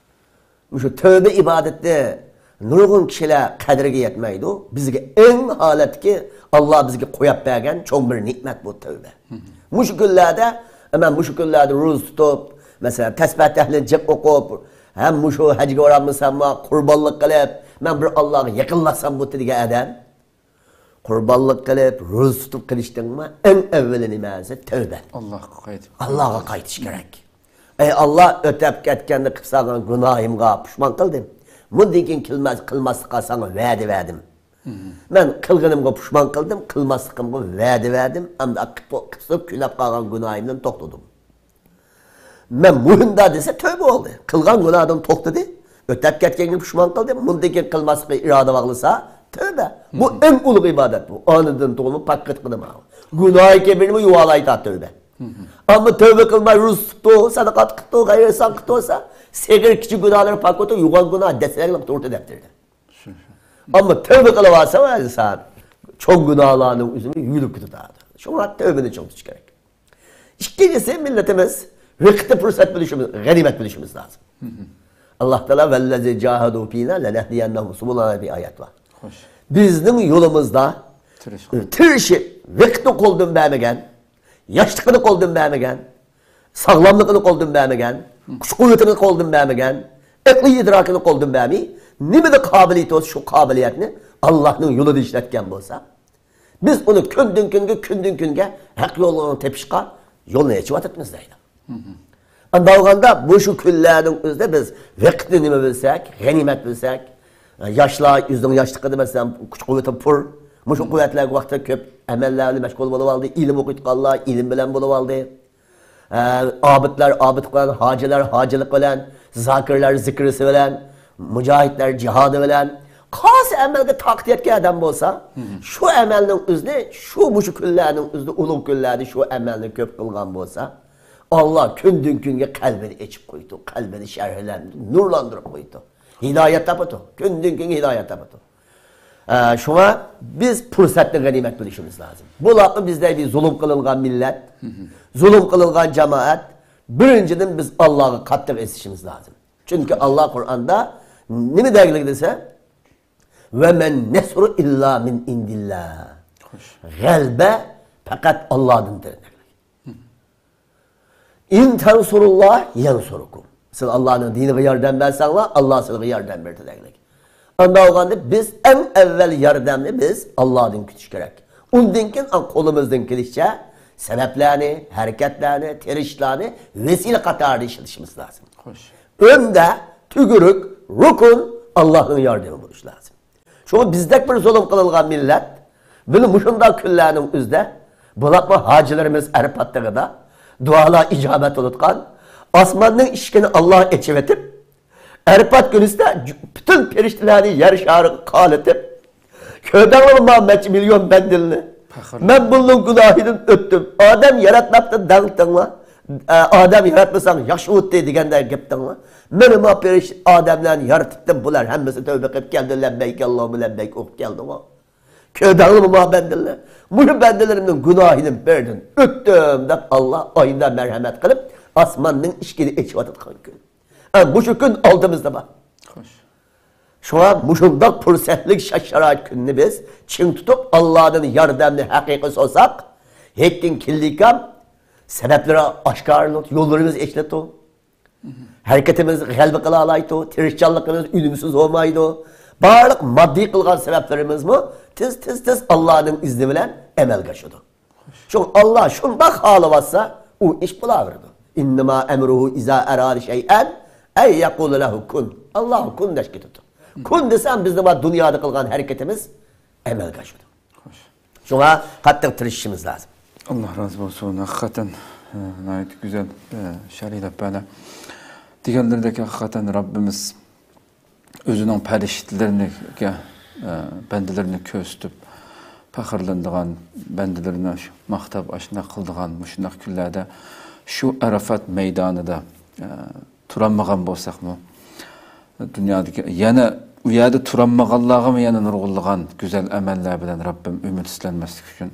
مۇشۇ تەۋبە ئىبادىتى نۇرغۇن كىشىلەر قەدرىگە يەتمەيدۇ. بىزگە ئەڭ ھالەتتىكى ئاللا بىزگە قويۇپ بەرگەن چوڭ بىر نېمەت بۇ تەۋبە. مۇشۇ كۈنلەردە، مەن مۇشۇ كۈنلەردە روزا تۇتۇپ، مەسىلەن، تەسبىھ تەھلىل جىق ئوقۇپ، ھەم مۇشۇ ھەجگە بارالمىساممۇ قۇربانلىق قىلىپ، مەن بىر ئاللاغا يېقىنلاشسام بۇ دېگەن ئادەم، قۇربانلىق قىلىپ، روزا تۇتۇپ قىلىشتىنمۇ ئەڭ ئەۋۋىلى نېمە دېسە، تەۋبە. ئاللاغا قايتىپ. ئاللاغا قايتىش كېرەك. ئەي ئاللا، ئۆتەپ كەتكەندە قىلىپ سالغان گۇناھىمغا پۇشمان قىلدىم. مۇندىن كېيىن كېلمەس-، قىلماسلىققا ساڭا ۋەدە بەردىم. مەن قىلغىنىمغا پۇشمان قىلدىم، قىلماسلىقىمغا ۋەدە بەردىم، ئەمدى قىلىپ، قىلىپ كۈنەپ قالغان گۇناھىمدىن توختىدىم. مەن مۇھىمدا دېسە تۆۋبە بولدى. قىلغان گۇناھىدىن توختىدى. ئۆتەپ كەتكەنگە پۇشمان قىلدى. مۇندىن كېيىن قىلماسلىققا ئىرادە باغلىسا تۆۋبە. بۇ ئېڭ ئۇلۇغ ئىبادەت بۇ. ئانىدىن تۇغما پاكقىت قىلدى ماڭا. گۇناھى كەبىرنىمۇ يۇۋالايتا تۆۋبە. ئەمما تۆۋبە قىلماي روزا تۇتتى، سەدىقات قىپتۇ، غەيرىسان قىپتۇ دېسە، سېغىر كىچىك گۇناھلىرى پاك بولدى، يوغان گۇناھ دەسسەگىلا توختىدى دەپتىردى. ئەمما تەۋبە قىلىۋالسا ئىنسان چوڭ گۇناھلارنىڭ ئۆزىنى يۇيۇلۇپ كېتىدۇ. شۇڭا تەۋبىنى چوڭ تۇتۇش كېرەك. ئىككىنچىسى، مىللىتىمىز ۋاقىتنى پۇرسەت بىلىشىمىز، غەنىيمەت بىلىشىمىز لازىم. ئاللا تائالا ۋەللەزىنە جاھەدۇ فىنا لەنەھدىيەننەھۇم سۇبۇلەنا دېگەن ئايەت بار. خوش. بىزنىڭ يولىمىزدا تىرىشقان. تىرىشىپ، ۋاقىتنى قولدىن بەرمىگەن، ياشلىقىنى قولدىن بەرمىگەن، ساغلاملىقىنى قولدىن بەرمىگەن، كۈچ-قۇۋۋىتىنى قولدىن بەرمىگەن، ئەقلىي ئىدراكىنى قولدىن بەرمەي، نېمىدە قابىلىيىتى بولسا، شۇ قابىلىيەتنى ئاللانىڭ يولىدا ئىشلەتكەن بولسا، بىز ئۇنى كۈندىن-كۈنگە، كۈندىن-كۈنگە ھەق يولىنى تېپىشقا يولنى ئېچىۋاتىمىز دەيدۇ. ئانداق بولغاندا، مۇشۇ كۈنلەرنىڭ ئۆزىدە بىز ۋاقىتنى نېمە بىلسەك، غەنىيمەت بىلسەك، ياشلار ئۆزىنىڭ ياشلىقىدا، مەسىلەن، كۈچ-قۇۋۋىتى پۇر، مۇشۇ قۇۋۋەتلەرگە ۋاقىتتا كۆپ ئەمەللەر بىلەن مەشغۇل بولۇۋالدى، ئىلىم ئوقۇيدىغانلار ئىلىم بىلەن بولۇۋالدى. ئە، ئابىدلار ئابىدلىق بىلەن، ھاجىلار ھاجىلىق بىلەن، زاكىرلار زىكرىسى بىلەن، مۇجاھىدلار جىھادى بىلەن، قايسى ئەمەلگە تاقىتى يەتكەن ئادەم بولسا، شۇ ئەمەلنىڭ ئۆزىنى، شۇ مۇشۇ كۈنلەرنىڭ ئۆزىدە، ئۇلۇغ كۈنلەردە شۇ ئەمەلنى كۆپ قىلغان بولسا، ئاللا كۈندىن كۈنگە قەلبىنى ئېچىپ قويىدۇ، قەلبىنى شەرھلەندۈرۈپ، نۇرلاندۇرۇپ قويىدۇ. ھىدايەت تاپىدۇ، كۈندىن كۈنگە ھىدايەت تاپىدۇ. ئە، شۇڭا بىز پۇرسەتنى غەنىيمەت بىلىشىمىز لازىم. بۇلارمۇ بىزدەك بىر زۇلۇم قىلىنغان مىللەت، زۇلۇم قىلىنغان جامائەت. بىرىنچىدىن، بىز ئاللاغا قاتتىق ئېسىشىمىز لازىم. چۈنكى ئاللا قۇرئاندا نېمە دەگلىك دېسە، «ۋە مەن نەسرۇ ئىللا مىن ئىندىللا.» غەلىبە پەقەت ئاللادىن دېگەن. «ئىن تەنسۇرۇللاھ يەنسۇركۇم.» سىز ئاللانىڭ دىنىغا ياردەم بەرسەڭلار، ئاللا سىلەرگە ياردەم بېرىدۇ دەگلىك. ئانداق بولغاندا بىز ئەڭ ئەۋۋەل ياردەمنى بىز ئاللادىن كۈتۈش كېرەك. ئۇندىن كېيىن ئاڭ قولىمىزدىن كېلىشىچە سەۋەبلەرنى، ھەرىكەتلەرنى، تىرىشىشلارنى ۋەسىلە قاتارىدا ئىشلىتىشىمىز لازىم. خوش. ئۆندە تۈگۈرۈك، رۇكۇن ئاللانىڭ ياردىمى بولۇشى لازىم. شۇڭا بىزدەك بىر زۇلۇم قىلىنغان مىللەت، بۇنى مۇشۇنداق كۈنلەرنىڭ ئۆزىدە، بولۇپمۇ ھاجىلىرىمىز ئەرپات تېغىدا دۇئالار ئىجابەت بولۇۋاتقان، ئاسماننىڭ ئىشىكىنى ئاللا ئېچىۋېتىپ، ئەرپات كۈنىسىدە پۈتۈن پەرىشتىلەرنى يەر شارىغا قالىتىپ، كۆردۈڭلارمۇ ما نەچچە مىليون بەندىلىنى؟ مەن بۇنىڭ گۇناھىدىن ئۆتتۈم. ئادەم ياراتماپتۇ دەڭتىڭلار. ئە، ئادەم ياراتمىساڭ ياخشى بولاتتى دېگەندەك گەپتىڭلار. مېنى ما پەرىش-، ئادەملەرنى يارىتىپتىم، بۇلار ھەممىسى تەۋبە قىلىپ كەلدى، لەببەيك ئاللاھۇممە لەببەيك ئوقۇپ كەلدىغۇ. كۆردۈڭلارمۇ ما بەندىلەر؟ مۇشۇ بەندىلىرىمنىڭ گۇناھىدىن بىرىدىن ئۆتتۈم دەپ ئاللا ئايدا مەرھەمەت قىلىپ، ئاسماننىڭ ئىشىكىنى ئېچىۋاتىدىغان كۈن. ئە، مۇشۇ كۈن ئالدىمىزدا بار. خوش. شۇڭا مۇشۇنداق پۇرسەتلىك شاش-شارائىت كۈننى بىز چىڭ تۇتۇپ، ئاللادىن ياردەمنى ھەقىقىي سورىساق، ھېكىڭ كىللىكام سەۋەبلىرى ئاشكارىلىنىدۇ، يوللىرىمىز ئېچىلىدۇ. ھەرىكىتىمىز غەلىبە قىلالايدۇ، تىرىشچانلىقىمىز ئۈنۈمسىز بولمايدۇ. بارلىق ماددىي قىلغان سەۋەبلىرىمىزمۇ تېز، تېز، تېز ئاللانىڭ ئىزنى بىلەن ئەمەلگە ئاشىدۇ. شۇڭا ئاللا شۇنداق خالىۋاتسا، ئۇ ئىش بولاۋېرىدۇ. ئىننىما ئەمرۇھۇ ئىزا ئەرادە شەيئەن ئەن يەقۇلە لەھۇ كۇن. ئاللا كۇن دەش كېتىدۇ. كۇن دېسەم، بىزنىڭ بار دۇنيادا قىلغان ھەرىكىتىمىز ئەمەلگە ئاشىدۇ. خوش. شۇڭا قاتتىق تىرىشىشىمىز لازىم. ئاللا رازى بولسۇن. ھەقىقەتەن، ئە، ناھايىتى گۈزەل، ئە، شەرھلەپ بەردى. دېگەنلىرىدەك ھەقىقەتەن رەببىمىز ئۆزىنىڭ پەرىشتىلىرىگە، ئە، بەندىلىرىنى كۆرسىتىپ پەخىرلىنىدىغان، بەندىلىرىنى ماختاپ ئاشۇنداق قىلىدىغان مۇشۇنداق كۈنلەردە شۇ ئەرەفات مەيدانىدا، ئە، تۇرالمىغان بولساقمۇ، دۇنيادىكى يەنە ئۇ يەردە تۇرالمىغانلارغىمۇ يەنە نۇرغۇنلىغان گۈزەل ئەمەللەر بىلەن رەببىم ئۈمىدسىزلەنمەسلىك ئۈچۈن،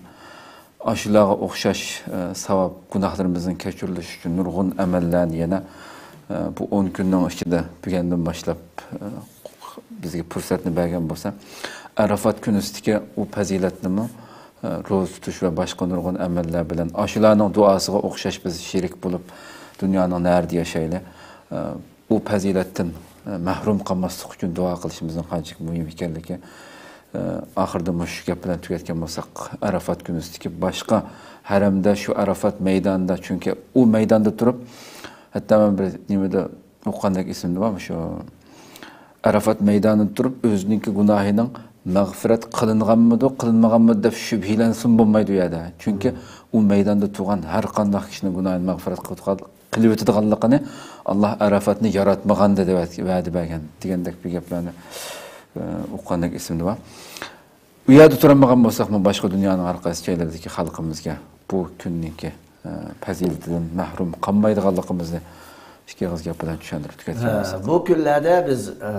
ئاشۇلارغا ئوخشاش، ئە، ساۋاب، گۇناھلىرىمىزنىڭ كەچۈرۈلۈشى ئۈچۈن نۇرغۇن ئەمەللەرنى يەنە، ئە، بۇ ئون كۈننىڭ ئىچىدە بۈگۈندىن باشلاپ، ئە، بىزگە پۇرسەتنى بەرگەن بولسا، ئەرەفات كۈنىسىدىكى ئۇ پەزىلەتنىمۇ، ئە، روزا تۇتۇش ۋە باشقا نۇرغۇن ئەمەللەر بىلەن ئاشۇلارنىڭ دۇئاسىغا ئوخشاش بىز شېرىك بولۇپ، دۇنيانىڭ نەرىدە ياشايلى، ئە، ئۇ پەزىلەتتىن، ئە، مەھرۇم قالماسلىق ئۈچۈن دۇئا قىلىشىمىزنىڭ قانچىلىك مۇھىم ئىكەنلىكى، ئە، ئاخىرىدا مۇشۇ گەپ بىلەن تۈگەتكەن بولساق، ئەرەفات كۈنىسىدىكى باشقا ھەرەمدە، شۇ ئەرەفات مەيدانىدا، چۈنكى ئۇ مەيداندا تۇرۇپ، ھەتتا مەن بىر نېمىدە ئوقۇغاندەك ئېسىمدە بار، مۇشۇ ئەرەفات مەيدانىدا تۇرۇپ، ئۆزىنىڭكى گۇناھىنىڭ مەغپىرەت قىلىنغانمىدۇ، قىلىنمىغانمىدۇ دەپ شۈبھىلەنسىمۇ بولمايدۇ ئۇ يەردە. چۈنكى ئۇ مەيداندا تۇرغان ھەر قانداق كىشىنىڭ گۇناھىنى مەغپىرەت قىلىۋاتقان، قىلىۋېتىدىغانلىقىنى، ئاللا ئەرەفاتنى ياراتمىغاندا دەپ ۋەدە بەرگەن دېگەندەك بىر گەپلەرنى، ئە، ئوقۇغاندەك ئېسىمدە بار. ئۇ يەردە تۇرالمىغان بولساقمۇ، باشقا دۇنيانىڭ ھەر قايسى جايلىرىدىكى خەلقىمىزگە بۇ كۈننىڭكى، ئە، پەزىلىتىدىن مەھرۇم قالمايدىغانلىقىمىزنى ئىككى ئېغىز گەپ بىلەن چۈشەندۈرۈپ تۈگەتسەك ھە، بولسا. بۇ كۈنلەردە بىز، ئە،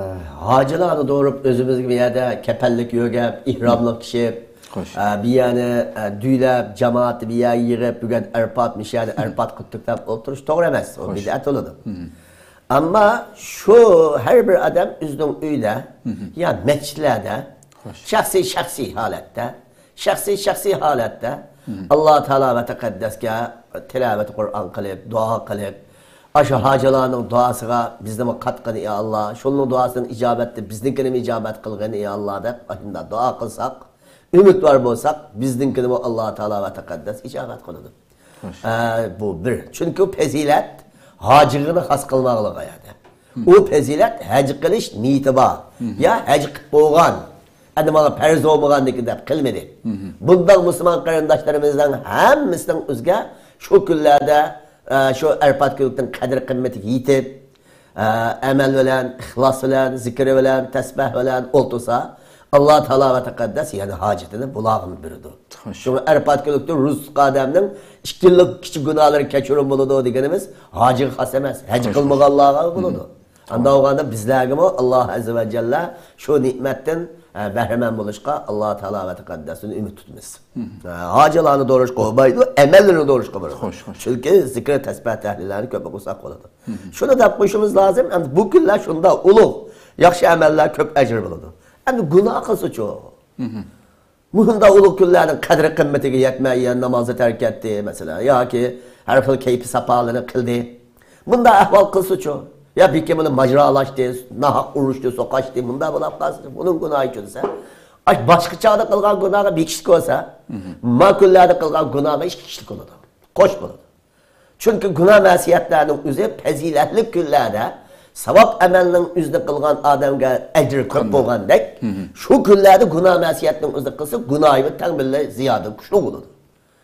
ھاجىلارنى دوراپ، ئۆزىمىزگە بۇ يەردە كەپەنلىك يۆگەپ، ئېھراملىق كىيىپ، خوش. ئە، بۇ يەرنى، ئە، دۈيلەپ، جامائەتنى بۇ يەرگە يىغىپ، بۈگۈن ئەرپات، مۇشۇ يەردە ئەرپات قىلدۇق دەپ ئولتۇرۇش توغرا ئەمەس. ئۇ خوش. بىدئەت بولىدۇ. مم. ئەمما شۇ ھەر بىر ئادەم ئۆزىنىڭ ئۆيىدە مم. يا مەسچىتلەردە خوش. شەخسىي، شەخسىي ھالەتتە، شەخسىي، شەخسىي ھالەتتە مم. ئاللا تائالا ۋە تەقەددەسكە تىلاۋەت قۇرئان قىلىپ، دۇئا قىلىپ، ئاشۇ ھاجىلارنىڭ دۇئاسىغا بىزنىمۇ قاتقىن، يا ئاللا، شۇنىڭ دۇئاسىنىڭ ئىجابەتتە بىزنىڭكىنىمۇ ئىجابەت قىلغىن، يا ئاللا، دەپ ئاشۇنداق دۇئا قىلساق، ئۈمىدۋار بولساق، بىزنىڭكىنىمۇ ئاللا تائالا ۋە تەقەددەس ئىجابەت قىلىدۇ. خوش. ئە، بۇ بىر. چۈنكى پەزىلەت ھاجىغىنى خاس قىلماقلىق ئايەتتە. مم. ئۇ پەزىلەت ھەج قىلىش نىيىتى بار. مم. يا ھەج قىلىپ بولغان. ئەمدى ماڭا پەرز بولمىغاندىكىن دەپ قىلمىدى. مم. بۇنداق مۇسۇلمان قېرىنداشلىرىمىزنىڭ ھەممىسىنىڭ ئۆزىگە شۇ كۈنلەردە، ئە، شۇ ئەرپات كۈنلۈكنىڭ قەدىر قىممىتىگە يېتىپ، ئە، ئەمەل بىلەن، ئىخلاس بىلەن، زىكرى بىلەن، تەسبىھ بىلەن ئولتۇرسا، ئاللا تائالا ۋە تەقەددەس يەنە ھاجىتىنى بۇلارغىمۇ بېرىدۇ. خوش. شۇڭا ئەرپات كۈنلۈكتە روزا تۇتقان ئادەمنىڭ ئىككى يىللىق كىچىك گۇناھلىرى كەچۈرۈم بولىدۇ دېگىنىمىز ھاجىغا خاس ئەمەس، ھەج خوش، خوش. قىلمىغانلارغا بولىدۇ. مم. ئانداق بولغاندا بىزلەرگىمۇ ئاللا ئەززە ۋە جەللە شۇ نېمەتتىن، ئە، بەھرىمەن بولۇشقا ئاللا تائالا ۋە تەقەددەستىن ئۈمىد تۇتىمىز. مم. ئە، ھاجىلارنى دوراشقا بولمايدۇ، ئەمەللىرىنى دوراشقا بولىدۇ. خوش، خوش. چۈنكى زىكىر، تەسبىھ، تەھلىللەرنى كۆپ ئوقۇساق بولىدۇ. مم. شۇنى دەپ قويۇشىمىز لازىم، ئەمدى بۇ كۈنلەر شۇنداق ئۇلۇغ، ياخشى ئەمەللەر كۆپ ئەجىر بولىدۇ. ئەمدى گۇناھ قىلسىچۇ؟ مم. مۇشۇنداق ئۇلۇغ كۈنلەرنىڭ قەدرى قىممىتىگە يەتمەي، يا نامازنى تەرك ئەتتى، مەسىلەن، ياكى ھەر خىل كەيپى ساپالىرىنى قىلدى. مۇنداق ئەھۋال قىلسىچۇ؟ يا بىكىمىنى ماجىرالاشتى، ناھەق ئۇرۇشتى، سوقاشتى، مۇنداق بولاپ قالسىچۇ، بۇنىڭ گۇناھىچۇ دېسە، ئاش باشقا چاغدا قىلغان گۇناھى بېكىشلىك بولسا، مم. ما كۈنلەردە قىلغان گۇناھى ئىككى كىشىلىك بولىدۇ، قوش بولىدۇ. چۈنكى گۇناھ مەسىيەتلەرنىڭ ئۆزى پەزىلەتلىك كۈنلەردە ساۋاب ئەمەلنىڭ ئۆزىنى قىلغان ئادەمگە ئەجرى كۆپ قانداق؟ بولغاندەك، مم. شۇ كۈنلەردە گۇناھ مەسىيەتنىڭ ئۆزىنى قىلسا، گۇناھى بىلەن تەڭ بىللە زىيادە كۈچلۈك بولىدۇ.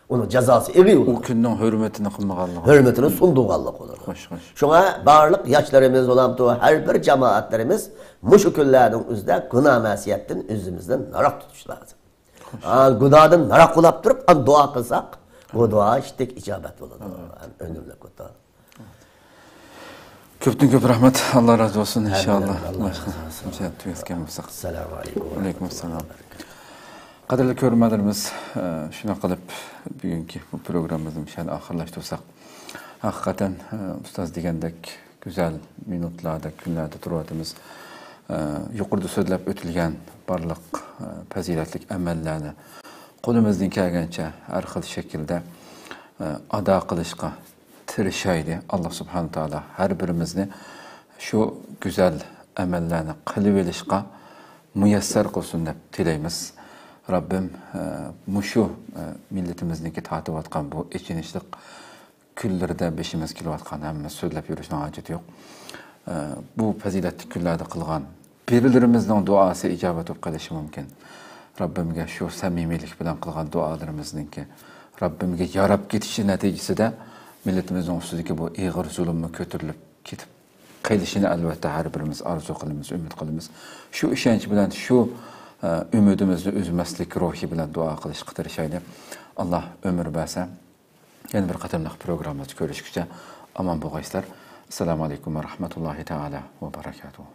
ئۇنىڭ جازاسى ئېغىر بولىدۇ. ئۇ كۈننىڭ ھۆرمىتىنى قىلمىغانلىقى. ھۆرمىتىنى سۇندۇرغانلىق بولىدۇ. خوش، خوش. شۇڭا بارلىق ياشلىرىمىز بولامتۇ، ھەر بىر جامائەتلىرىمىز مۇشۇ كۈنلەرنىڭ ئۆزىدە گۇناھ مەسىيەتتىن ئۆزىمىزنى ناراق تۇتۇش لازىم. خوش. ھا، گۇناھدىن ناراق بولاپ تۇرۇپ، ئاندىن دۇئا قىلساق، بۇ دۇئا ئىشتەك ئىجابەت بولىدۇ. ھەم ئۈنۈملۈك بولىدۇ. كۆپتىن كۆپ رەھمەت، ئاللا رازى بولسۇن، ئىنشاللا. ئاللا رازى بولسۇن. باشقا تۈگەتكەن بولساق. ئەسسالامۇ ئەلەيكۇم ۋە رەھمەتۇللاھى ۋە بەرىكاتۇھ. قەدىرلىك كۆرۈرمەنلىرىمىز، ئە، شۇنداق قىلىپ بۈگۈنكى بۇ پروگراممىمىزنى مۇشۇ يەردە ئاخىرلاشتۇرساق. ھەقىقەتەن، ئە، ئۇستاز دېگەندەك گۈزەل مىنۇتلاردا، كۈنلەردە تۇرۇۋاتىمىز. ئە، يۇقىرىدا سۆزلەپ ئۆتۈلگەن بارلىق، ئە، پەزىلەتلىك ئەمەللەرنى قولىمىزدىن كەلگەنچە ھەر خىل شەكىلدە، ئە، ئادا قىلىشقا تىرىشايلى. ئاللا سۇبھانە تائالا ھەر بىرىمىزنى شۇ گۈزەل ئەمەللەرنى قىلىۋېلىشقا مۇيەسسەر قىلسۇن دەپ تىلەيمىز. رەببىم، ئە، مۇشۇ، ئە، مىللىتىمىزنىڭكى تارتىۋاتقان بۇ ئېچىنىشلىق كۈنلىرىدە بېشىمىز كېلىۋاتقان ھەممە سۆزلەپ يۈرۈشنىڭ ھاجىتى يوق. ئە، بۇ پەزىلەتلىك كۈنلەردە قىلغان بىرىلىرىمىزنىڭ دۇئاسى ئىجابەت بولۇپ قېلىشى مۇمكىن. رەببىمگە شۇ سەمىمىيلىك بىلەن قىلغان دۇئالىرىمىزنىڭكى رەببىمگە ياراپ كېتىشى نەتىجىسىدە مىللىتىمىزنىڭ ئۈستىدىكى بۇ ئېغىر زۇلۇممۇ كۆتۈرۈلۈپ كېتىپ قېلىشىنى ئەلۋەتتە ھەر بىرىمىز ئارزۇ قىلىمىز، ئۈمىد قىلىمىز. شۇ ئىشەنچ بىلەن، شۇ، ئە، ئۈمىدىمىزنى ئۈزمەسلىك روھى بىلەن دۇئا قىلىشقا تىرىشايلى. ئاللا ئۆمۈر بەرسە، يەنە بىر قېتىملىق پروگراممىمىزدا كۆرۈشكۈچە ئامان بولغايسىلەر. ئەسسالامۇ ئەلەيكۇم ۋە رەھمەتۇللاھى تائالا ۋە بەرەكاتۇھۇ.